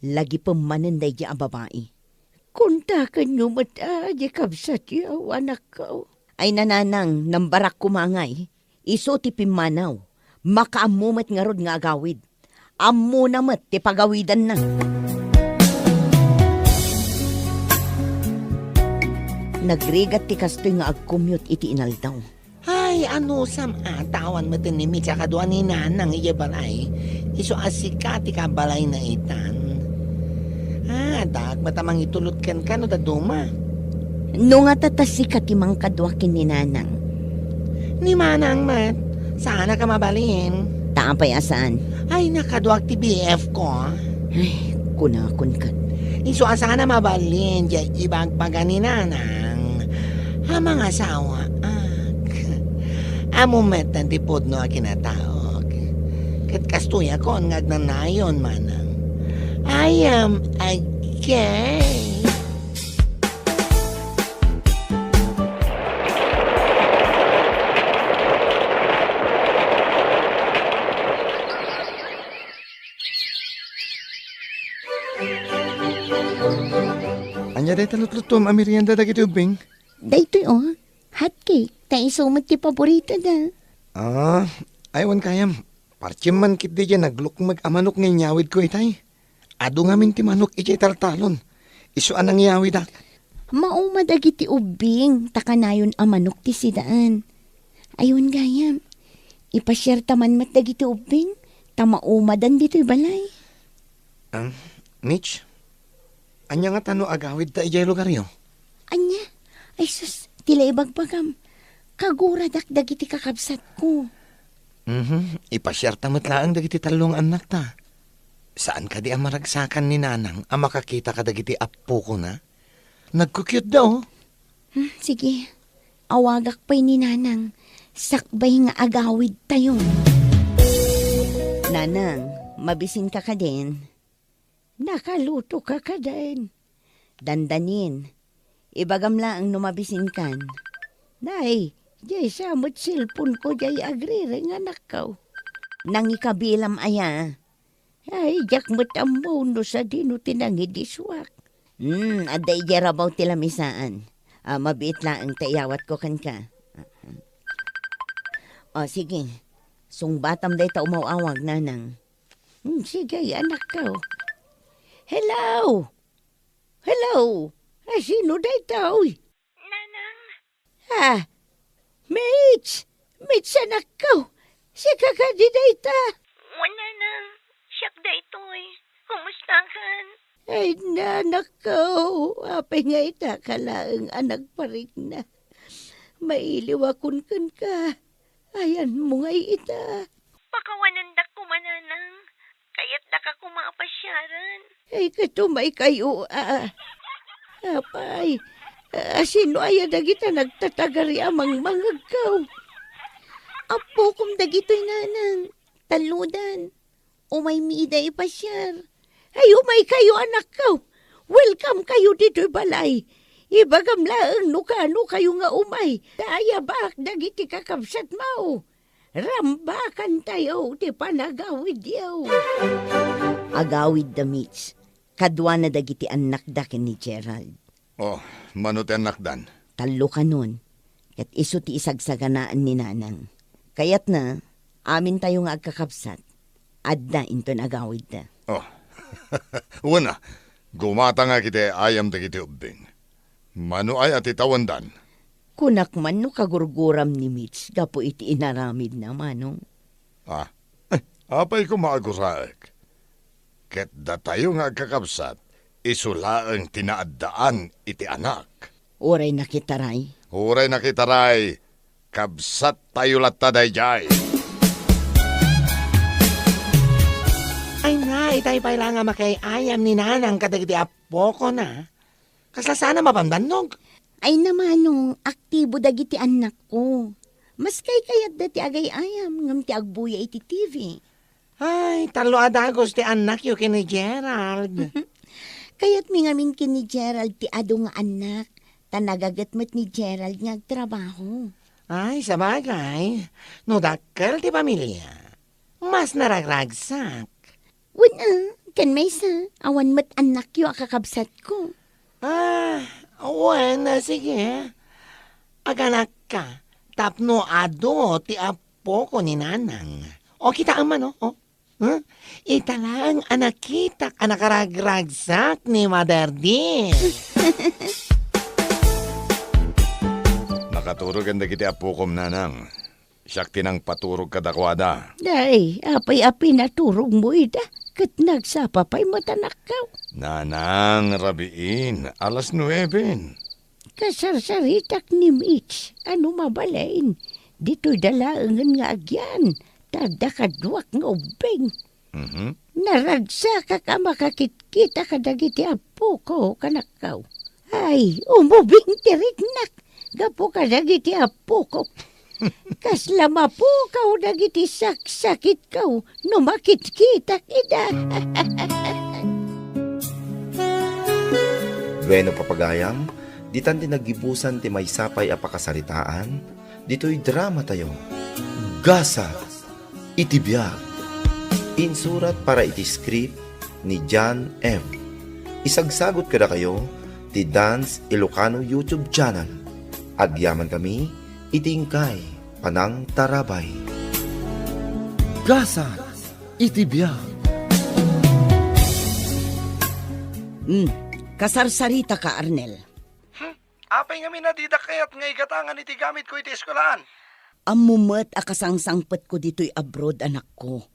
Lagipem manen daydi a babai. Kontakenyo met a di kabsatyo, anakko. Ay, nanang, nambarak koma ngay. Isu ti pimmanaw. Makaammo met ngarud nga agawid. Ammona met ti pagawidanna. Nagrigat ti kastoy nga agcommute iti inaldaw. Ay, anusam a, ta awan met ni Mitch a kadua ni Nanang idiay balay. Isu a sika ti kabalayna itan. Ah, addaak met a mangitulod kenka no dadduma. No nga ta, ta sika ti mangkadua ken ni Nanang. Ni Manang met, saanak a mabalin. Ta apay a saan? Ay, nakaduak ti B F ko. Ay, kunakon ket. Isu a saan a mabalin, diay ibagbaga ni Nanang a mangasawaak. Ammom met ti pudno a kinataok. Ket kastoyakon nga agnanayon, manang. I am a gay. Ania dayta lutluttom a merienda dagiti ubbing? Daytoy, oh. Hot cake. Ta isu met ti paboritoda. Ah, ay, wen gayam. Partim man ketdi diay naglukmeg a manok nga inyawidko itay. Adu ngamin ti manok idiay taltalon. Isu a nangyawidak. Mauma dagiti ubbing, ta kanayon a manok ti sidaan. Ay, wen gayam. Ipasiarta man met dagiti ubbing, ta maumadan ditoy balay. Ah, Mitch, ania ngata no agawidta idiay lugaryo? Ania? Ay sus, ti la ibagbagam. Kaguradak dagiti kakabsatko. Mhm, ipasiarta met laeng dagiti tallo nga annakta. Saan kadi a maragsakan ni Nanang a makakita kadagiti appokona? Nagkukyotda, oh. Hmm, sige. Awagak pay ni Nanang. Sakbay nga agawidtayo. Nanang, mabisinka kadin? Nakalutoka kadin? Dandanin, ibagam laeng no mabisinkan. Nay, diay sa met cellphone-ko diay agrireng, anakko. Nangikabilam aya? Ay, diak met ammo no sadino ti nangidisuak. Hmm, adda idiay rabaw ti lamisaan. Ah, mabiit laeng ta iyawatko kenka. O, sige. Sungbatam dayta umaw-awag, Nanang. Hmm, sige, anakko. Hello! Hello! Ah, sino daytoy? Nanang. Ah, Mitch! Mitch, anakko! Sika kadi dayta? Wen, Nanang. Siak daytoy. Kumustakan? Ay, anakko. Apay nga ita ka laeng a nagparikna? Mailiwakon kenka. Ayanmo ngay ita. Pakawanendak koma, Nanang. Kayatdaka koma a pasiaren. Ay, ket umaykayo, a. Apay, a, sino aya dagita nagtatagari a mangmangegko? Appokom dagitoy, Nanang. Tallodan. Umaymi ida ipasiar. Ay, umaykayo, anakko. Welcome kayo ditoy balay. Ibagam laeng no kaano kayo nga umay. Ta ayabak dagiti kakabsatmo. Rambakantayo ti panagawidyo. Agawid da Mitch, kaduana dagiti annakda ken ni Gerald. Oh, mano ti annakdan? Tallo kanon, ket isu ti isagsaganaan ni Nanang. Kayatna, amintayo nga agkakabsat, adda inton agawidda. Oh, wen a, gumatangak iti ayam dagiti ubbing. Mano aya ti tawendan? Kunak man no kagurguram ni Mitch gapu iti inaramidna, Manong. Ah, eh, apay koma a guraek? Ket datayo nga agkakabsat, isu laeng ti naaddaan iti anak. Uray nakitaray. Uray nakitaray, kabsattayo latta daydiay. Ay na, itay pay la nga makiay-ayam ni Nanang kadagiti appokona. Kasla saan a mapanbannog? Ay na, Manong, aktibo dagiti annakko. Maskay kayatda ti agay-ayam ngem ti agbuya iti T V. Ay, tallo a dagus ti annakyo ken ni Gerald. Kayatmi ngamin ken ni Gerald ti adu nga annak, ta nagaget met ni Gerald nga agtrabaho. Ay, sabagay, no dakkel ti pamilia, mas naragragsak. Wen a, ken maysa, awan met annakyo a kakabsatko. Ah, wen, ah, sige. Aganakka, tapno adu ti appoko ni Nanang. O, kitaem man, o, o. Huh? Ita laeng a nakitak a nakaragragsak ni Mother Dear. Nakaturogen dagiti appokom, Nanang. Siak ti nangpaturog kadakuada. Ay, apay a pinaturogmo ida, ket nagsapa pay met, anakko. Nanang, rabiin, alas nueben. Kasarsaritak ni Mitch a no mabalin, ditoy da laengen nga agyan, ta adda kaduak nga ubbing. Mhm. Naragsakak a makakitkita kadagiti appoko, kanakko. Ay, umubing ti riknak gapu kadagiti appoko. Kasla mapukaw dagiti saksakitko no makitkitak ida. Bueno, papagayam, ditan ti naggibusan ti maysa pay a pakasaritaan ditoy dramatayo, Gasat iti Biag. Insurat para iti script ni John F. Isagsagut kadakayo ti Dance Ilocano YouTube channel. Agyamankami iti inkay panangtarabay. Gasat iti Biag. Hmm, kasarsarita ka, Arnel. Hmm? Apay ngamin a didak kayat nga igatangan iti gamitko iti eskuelaan? Ammo met a kasangsangpetko ditoy abroad, anakko.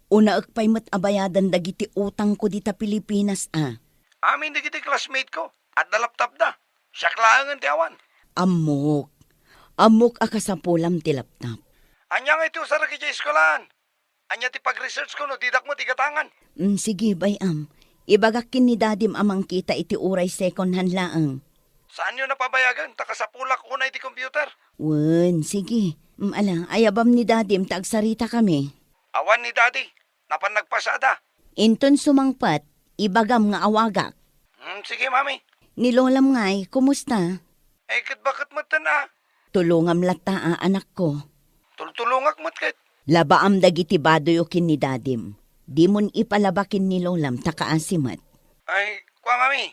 Unaek pay met a bayadan dagiti utangko dita Pilipinas a. Amin dagiti classmate ko, adda laptop da. Siak laengen ti awan. Ammok. Ammok a kasapulam ti laptop. Ania nga iti usarek idiay eskuelaan? Ania ti pag-research ko no didak met igatangan? Mm, sige, bay-am. Ibagak ken ni Dadim a mangkita iti uray second hand laeng. Saanyo napabayagen ta kasapulak unay ti computer? Wen, sige. Mm, ala, ayabam ni Dadim ta agsarita kami. Awan ni Dadi. Napan nagpasada. Inton sumangpet, ibagam nga awagak. Hmm, sige, Mami. Ni Lolam ngay, kumusta? Eh, ket baket metten a. Tulongam latta a, anakko. Tultulongak met ket. Labaam dagiti badoyo ken ni Dadim. Dimon ipalaba ken ni Lolam ta kaasi met. Ay, kua, Mami.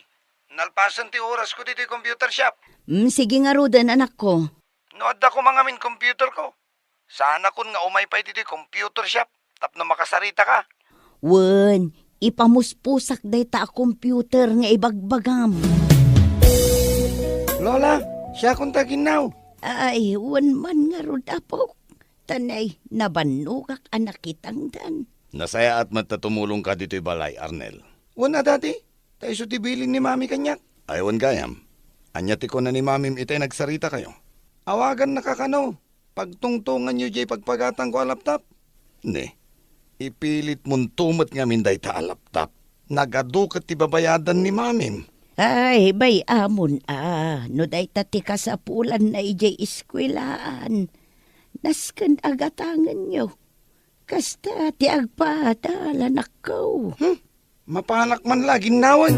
Nalpasen ti orasko ditoy computer shop. Hmm, sige ngaruden, anakko. No adda koma ngamin computerko, saanakon nga umay pay ditoy computer shop tapno makasarita ka. Wen, ipamuspusak dayta a computer nga ibagbagam. Lola, siakon ta ginnaw. Ay, wen man ngarud, apok. Tanay, nabannogak a nakitangdan. Nasayaat met ta tumulongka ditoy balay, Arnel. Wen a, Daddy, ta isu ti bilin ni Mami kaniak. Ay, wen gayam. Ania ti kuna ni Mamim itay nagsaritakayo? Awagannaka kano. Pagtungtonganyo diay pagpagatangko a laptop. Ne, ipilitmonto met ngamin dayta a laptop. Nagadu ket ti babayadan ni Mamim. Ay, bay-amon a, no dayta ti kasapulanna idiay eskuelaan. Nasken a gatangenyo. Kasta ti agpaadal, anakko. Hmm? Mapanak man la ginnawen.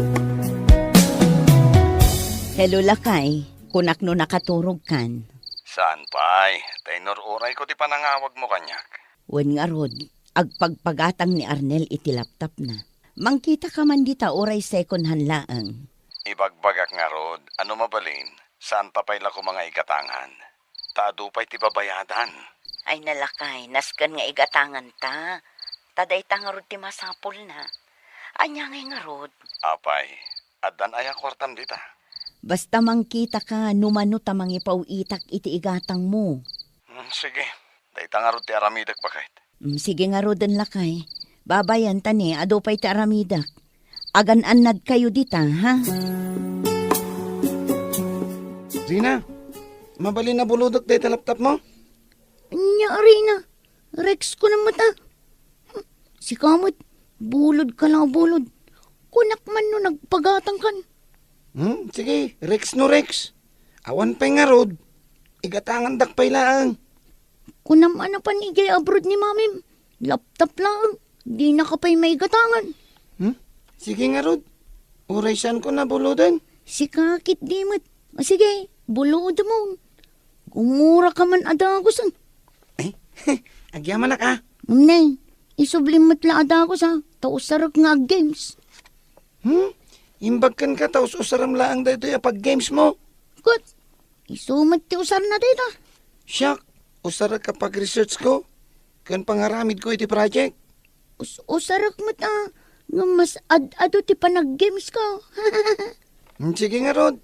Hello, lakay. Kunak no nakaturogkan. Saan pay? Ta inururay ko ti panangawagmo kaniak. Wen ngarud, agpagpagatang ni Arnel iti laptopna. Mangkita ka man dita uray second hand laeng. Ibagbagak ngarud, ano mabalin, saan ta pay la koma nga igatangan. Ta adu pay ti babayadan. Ay, nalakay, nasken nga igatangan ta. Ta dayta ngarud ti masapulna. Ania ngay ngarud? Apay, addan aya kuartam dita? Basta mangkita ka, no mano ta mangipaw-itak iti igatangmo. Hmm, sige. Dayta ngarud ti aramidek, baket. Mm, sige ngaruden, lakay. Babayan ta ni, adu pay ti aramidek. Agan-annadkayo dita, ha? Rina, mabalin a bulodek dayta laptopmo? Ania, Rina? Rex ko na met, a. Sika met, bulod ka la, bulod. Kunak man no nagpagatangkan. Hmm, sige, Rex no Rex. Awan pay ngarud. Igatangandak pay laeng. Kunam a napan idiay abroad ni Mamim. Laptop laeng. Dinaka pay maigatangan. Hmm? Sige ngarud. Uray saanko a buloden. Sika ketdi met. O sige, bulodemon. Gumura ka man a dagus, a. Eh, agyamanak, a. Nay, isublim met la a dagus, a. Ta usarek nga ag-games. Hmm? Imbag kenka ta us-usarem laeng daytoy a pag-gamesmo? Ket, isu met ti usarna dayta. Siak, usarek a pag-researchko ken pangaramidko iti project. Us-, usarek met a, ngem mas ad-adu ti panag-gamesko. Hmm, sige ngarud.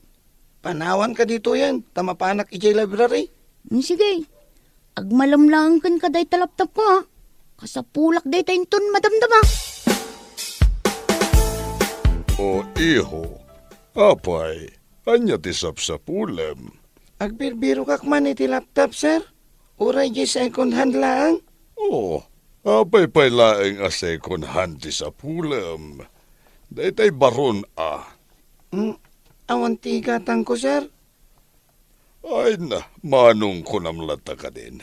Panawanka ditoyen, ta mapanak idiay library. Hmm, sige. Agmalem laeng kenka dayta laptopko, a. Kasapulak dayta inton madamdama. O iho, apay, ania ti sapsapulem? Agbirbirokak man iti laptop, sir. Uray diay second hand laeng. O, apay pay laeng a second hand ti sapulem? Daytay baron a. Mm, awan ti igatangko, sir. Ay na, manong kunam latta kadin.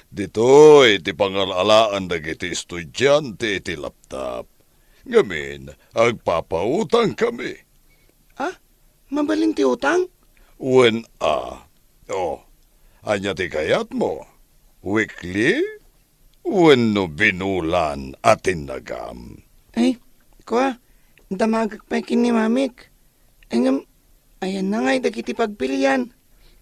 Ditoy ti pangal-alaan dagiti estudiante iti laptop. Ngamin, agpapautang kami. Ah, mabalin ti utang? Wen a. Oh, ania ti kayatmo? Weekly? Wenno binulan a tinnagam? Ay, kua, damagek pay ken ni mamik. Ngem, ayanna ngay dagiti pagpilian.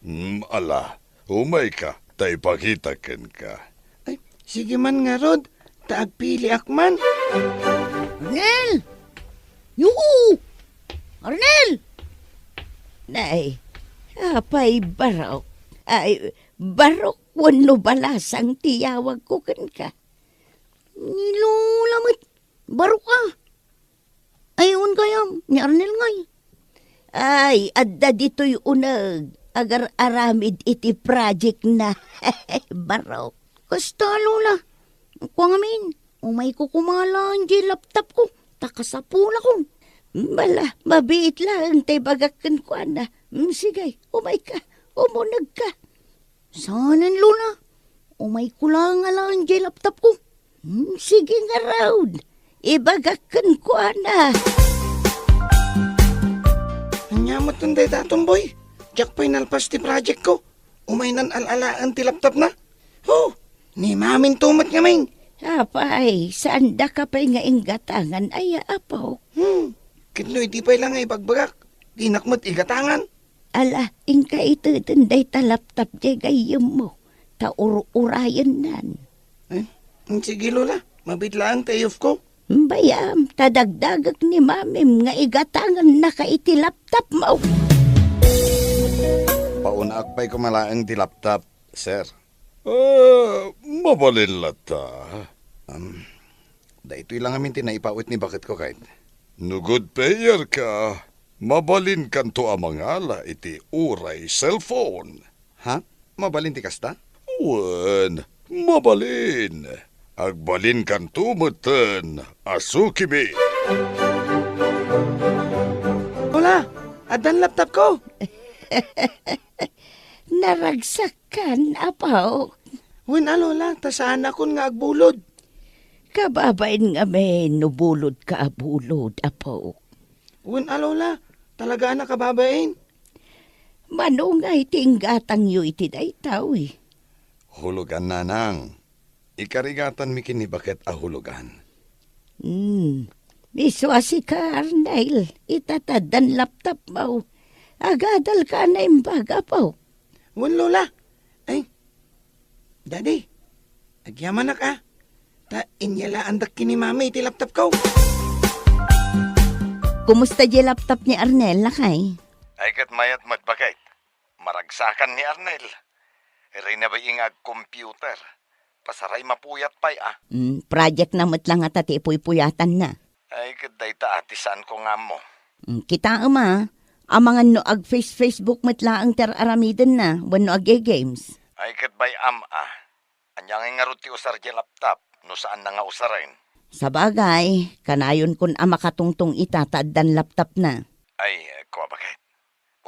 Hmm, ala, umayka, ta ipakitak kenka. Ay, sige man ngarud, ta agpiliak man. Arnel! Yuhu! Arnel! Nay, apay barok? Ay, barok wenno balasang ti yawagko kenka? Ni Lola met, barok a. Ay, wen gayam, ni Arnel ngay. Ay, adda ditoy uneg, agar-aramid iti project na. Barok. Kasta, Lola. Kua ngamin, umayko koma laeng diay laptopko, ta kasapulakon. Bala, mabiit laeng ta ibagak kenkuana. Mm, sige, umayka, umunegka. Saanen, Lola. Umayko laeng a laeng diay laptopko. Hmm, sige ngarud. Ibagak kenkuana. Ania met dayta, Tomboy? Diak pay nalpas ti projectko. Umaynan al-alaen ti laptopna. Oh, ni maminto met ngamin. Apay, saandaka pay nga inggatangan aya, apo? Hmm, ket no idi pay la nga ibagbagak, dinak met igatangan. Ala, inka iteden dayta laptop diay gayyemmo, ta ur-urayennan. Eh, sige, Lola. Mabiit laeng ti ayufko. Bayam, ta dagdagek ni Mamim nga igatangennaka iti laptopmo. Paunaak pay koma laeng ti laptop, sir. Ah, mabalin latta. Um, daytoy la ngamin ti naipawit ni baketko, kayat. No good payer ka, mabalinkanto a mangala iti uray cellphone. Ha? Mabalin ti kasta? Wen, mabalin. Agbalinkanto metten a sukimi. Lola, addan laptopko. Naragsak kan, apo? Wen a, Lola, ta saanakon nga agbulod. Kababain ngamin no bulodka a bulod, apo. Wen a, Lola, talaga a nakababain. Mano ngay ti inggatangyo iti daytoy? Hulugan, nanang. Ikarigatanmi ken ni baket a hulugan. Hmm. Isu a sika, Arnel, ita ta addan laptopmo. Agadalka a naimbag, apo. Wen, Lola. Ay, Daddy, agyamanak a. Ta inyalaandak ken ni Mami iti laptopko. Kumusta diay laptop ni Arnel, lakay? Ay, ket mayat met, baket. Maragsakan ni Arnel. Iray na bay nga ag-computer. Pasaray mapuyat pay a. Mm, project na met la ngata ti ipuypuyatanna. Ay, ket dayta a ti saanko nga ammo. Mm, kitaem a, amangan no ag-face-Facebook met laeng ti ar-aramidenna wenno ag-games. Ay, ket bay-am a. Ania ngay ngarud ti usar diay laptop no saanna nga usaren? Sabagay, kanayonkon a makatungtong ita ta addan laptopna. Ay, kua baket.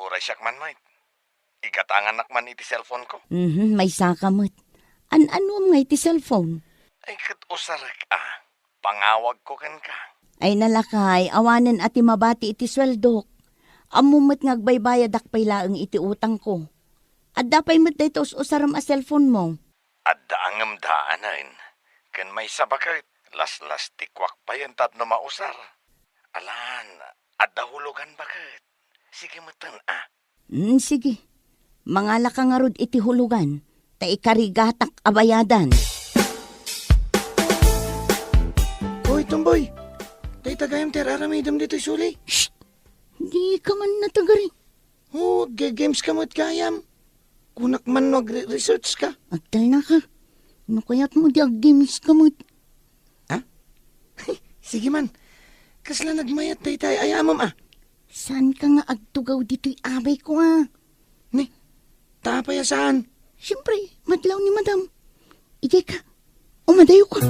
Uray siak man met. Igatangannak man iti cellphoneko. Mhm, maysaka met. An-anuem ngay ti cellphone? Ay, ket usarek a. Pangawagko kenka. Ay, nalakay, awanen a ti mabati iti sueldok. Ammom met nga agbaybayadak pay laeng iti utangko. Adda pay met dayta us-usarem a cellphonemo. Adda ngem daanen. Ken maysa baket, laslastikuak payen tapno mausar. Alan, adda hulugan baket. Sige metten a. Mm, sige. Mangalaka ngarud iti hulugan, ta ikarigatak a bayadan. Hoy, Tomboy! Dayta gayam ti ar-aramidem ditoy suli. Shh! Dika man natagari. Oh, agge-games ka met gayam. Kunak man no agre-research ka. Agtalnaka. No kayatmo di aggames ka met. Ha? Sige man. Kasla nagmayat dayta ay-ayamem a. Saanka nga agtugaw ditoy abayko a? Ni, ta apay a saan? Siempre, madlaw ni Madam. Idiay ka. Umadayo ka.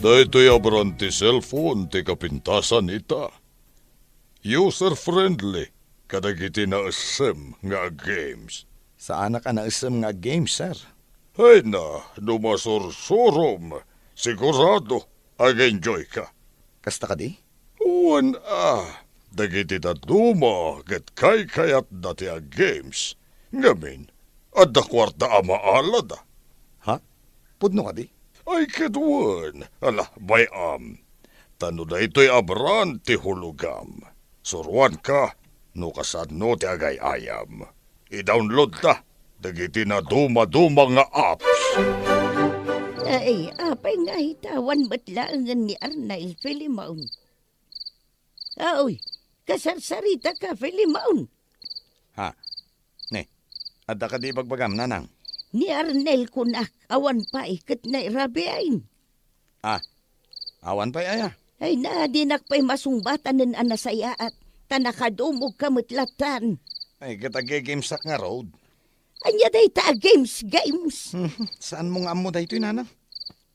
Daytoy a brand ti cellphone ti kapintasan ita. user-friendly kadagiti naessem nga games. Saanak a naessem nga games, sir. Hayna, no masursurom, sigurado, ag-enjoy ka. Kasta kadi? Wen a, dagiti dadduma ket kaykayatda ti ag-games. Ngamin, adda kuarta a maalada. Ha? Pudno kadi? Ay, ket wen, ala, bay-am. Ta no daytoy a brand ti hulogam, suroanka no kasano ti agay-ayam. I-download ta dagiti naduma-duma nga apps. Ay, apay nga itawan met laengen ni Arnel, Filemon? Aoy, kasarsarita ka, Filemon. Ha? Ne, adda kadi ibagbagam, nanang? Ni Arnel kunak, awan pay ket nairabiin. Ah, awan pay aya? Ay na, dinak pay masungbatanen a nasayaat, ta nakadumog ka met lattan. Ay, ket ag-gamesak ngarud. Ania dayta a games, games? Saanmo nga ammo daytoy, nanang?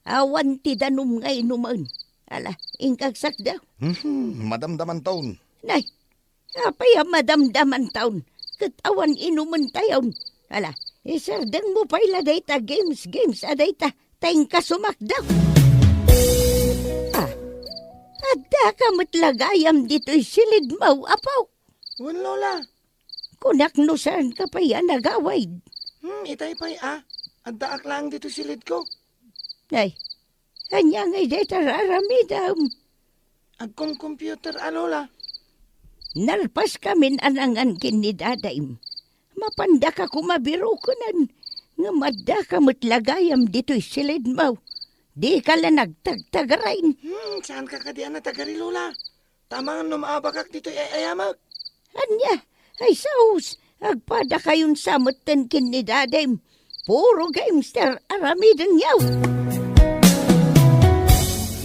Awan ti danum nga inumen. Ala, inka agsakdaw. Hmm, madamdamantaon. Nay, apay a madamdamantaon? Ket awan inumentayon. Ala, isardengmo pay la dayta games, games a dayta, ta inka sumakdaw. Ah, adda ka met la gayam ditoy silidmo, apo? Wen, Lola. Kunak no saanka pay a nagawid. Hmm, itay pay a. Addaak laeng ditoy silidko. Ay, ania ngay dayta ar-aramidem? Agkom-computer a, Lola. Nalpaskamin a nangan ken ni Dadayem. Mapandaka koma birukenen, ngem addaka met la gayam ditoy silidmo. Dika la nagtagtagarin. Hmm, saanka kadi a natagari, Lola? Ta amangan no maabakak ditoy ay-ayamek. Ania? Ay sus, agpadakayon sa metten ken ni Dadem. Puro games ti ar-aramidenyo.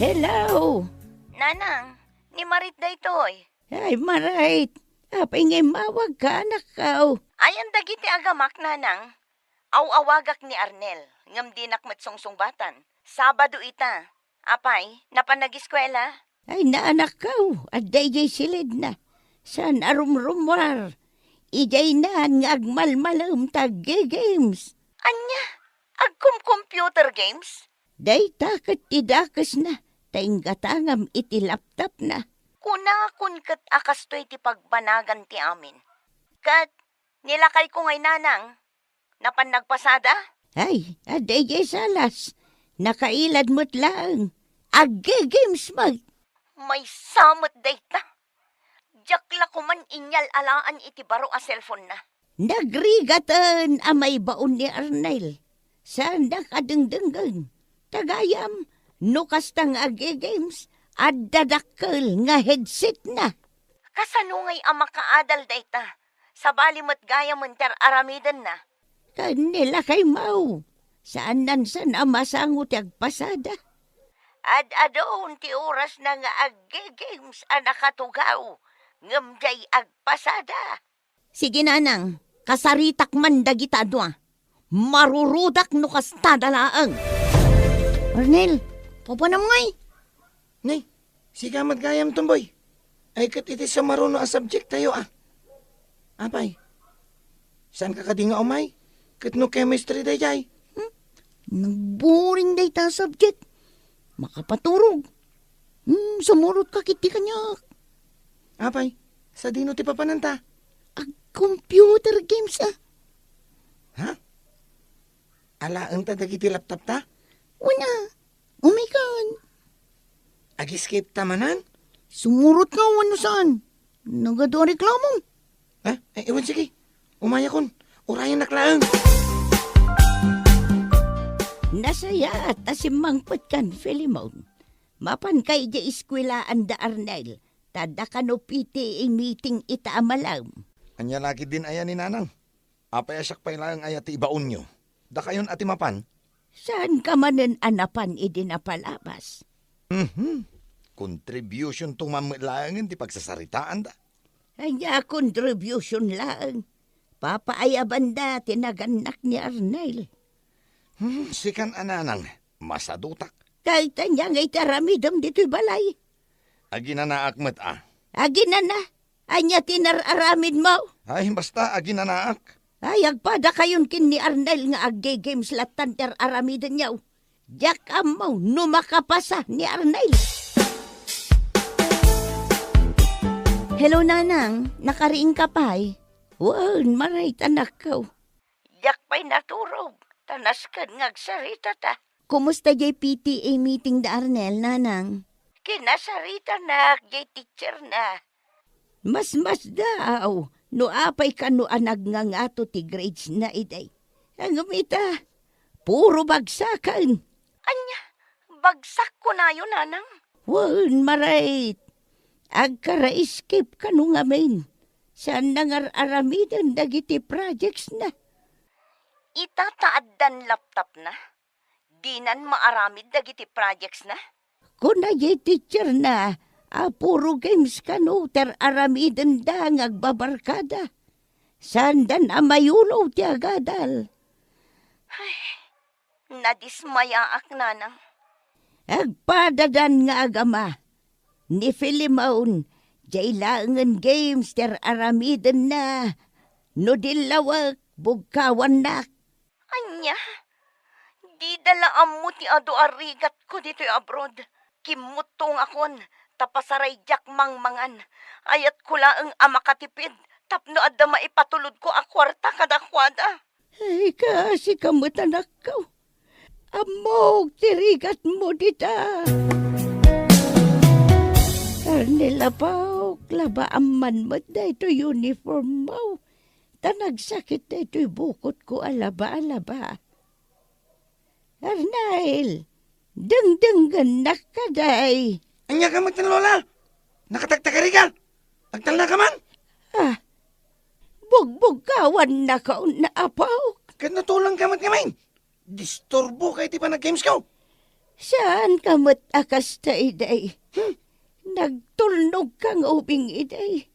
Hello? Nanang, ni Marit daytoy. Ay, Marit. Apay nga immawagka, anakko? Ayan dagiti agamak, Nanang. Aw-awagak ni Arnel, ngem dinak met sungsungbatan. Sabado ita. Apay, napan nagiskuela? Ay, naanakko, adda idiay silidna. Saan a rumrumuar? Idiay naan nga agmalmalem ta agge-games. Ania? Agkom-computer games? Dayta ket ti dakesna, ta inggatangam iti laptopna. Kunakon ket a kastoy ti pagbanagan ti amin. Ket nilakayko ngay, Nanang, napan nagpasada? Ay, adda idiay salas. Nakailad met laeng. Agge-games met. Maysa met dayta. Diak la koman inyal-alaan iti baro a cellphone-na. Nagrigaten a maibaon ni Arnel. Saannak a dengdenggen. Ta gayam, no kasta nga agge-games, adda dakkel nga headset-na. Kasano ngay a makaadal dayta? Sabali met gayam ti ar-aramidenna. Ken ni lakaymo, saannan san a masango ti agpasada. Ad-adun ti orasna nga agge-games a nakatugaw, ngem diay agpasada. Sige, Nanang, kasaritak man dagita a dua. Marurudak no kastada laeng. Arnel, papanam ngay? Nay, sika met gayam, Tomboy. Ay ket iti sumaruno a subject-tayo a. Apay, saanka kadi nga umay? Ket no chemistry daydiay? Hmm? Nagboring dayta a subject. Makapaturog. Hmm, sumurotka ketdi kaniak. Apay, sadino ti papananta? Ag-computer games a. Ha? Alaenta dagiti laptop-ta? Wen a. Umaykan. Ag-escape-ta manen? Sumurotka wenno saan? Nagadu a reklamom. Ha? Ay, wen, sige. Umayakon. Urayennak laeng. Nasayaat a simmangpetkan, Filemon. Mapanka idiay eskuelaan da Arnel, ta adda kano P T A meeting ita a malem. Ania la ketdin aya ni Nanang? Apay a siak pay laeng aya ti ibaonyo? Dakayon a ti mapan? Saanka manen a napan idi napalabas? Mhm. Contribution to man met laengen ti pagsasaritaanda. Ania a contribution laeng? Papaayabanda ti nagannak ni Arnel. Hmm, sikan a Nanang, masadutak. Kayat ania nga iti aramidem ditoy balay? Aginanaak met a. Aginana? Ania ti nar-aramidmo? Ay, basta, aginanaak. Ay, agpadakayon ken ni Arnel nga agge-games lattan ti ar-aramidenyo. Diak ammo no makapasa ni Arnel. Hello, Nanang. Nakariingka pay? Wen, maray, anakko. Diak pay naturog, ta nasken nga agsarita ta. Kumusta jay P T A meeting da Arnel, Nanang? Kinasaritanak jay teacher na. Masmasdaaw no apay kano a nagngangato ti grades na idi. Ngem ita, puro bagsaken. Ania, bagsak kunayo, Nanang? Wen, maray, agkara-skip kano ngamin. Saan na nga ar-aramiden dagiti projects na. Ita ta addan laptop na, dinan maaramid dagiti projects na? Kuna jay teacher na a puro games kano ti ar-aramidenda nga agbabarkada. Saandan a mayulo ti agadal. Ay, nadismayaak, Nanang. Agpadadan nga agama. Ni Filemon, jay laengen games ti ar-aramidenna. No dillawek, bugkawannak. Ania? Dida la ammo ti adu a rigatko ditoy abroad. Kimmuttongakon, ta pasaraydiak mangmangan. Ayatko laeng a makatipid tapno adda maipatulodko a kuarta kadakuada. Ay, kaasika met, anakko. Ammok ti rigatmo dita. Arnel, apok, labaam man met daytoy uniformmo. Ta nagsakit daytoy bukotko a laba a laba. Arnel, dengdengennak kadi. Ania ka met, Lola? Nakatagtakariga? Agtalna ka man? Ah, bugbugkawannak, apok. Ket natulangka met ngamin? Disturboka iti panaggamesko. Saanka met a kasta idi. Hmm? Nagtulnogka nga ubing idi.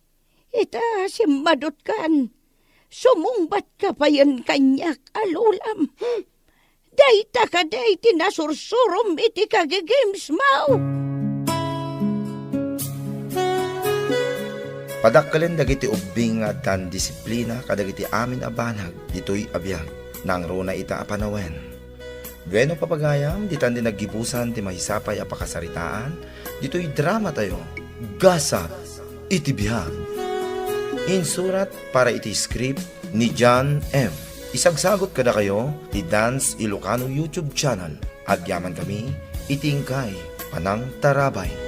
Ita, simmadutkan. Sumungbatka payen kaniak a lolam. Hmm? Dayta kadi ti nasursurom iti kagigamesmo. Padakkelen dagiti ubbing nga addan disiplina kadagiti amin a banag ditoy a biag. Nangruna ita a panawen. Bueno, papagayam, ditan ti naggibusan ti maysa pay a pakasaritaan ditoy dramatayo, Gasat iti Biag. Insurat para iti script ni John M. Isagsagut kadakayo ti Dance Ilocano YouTube channel. Agyamankami iti inkay panangtarabay.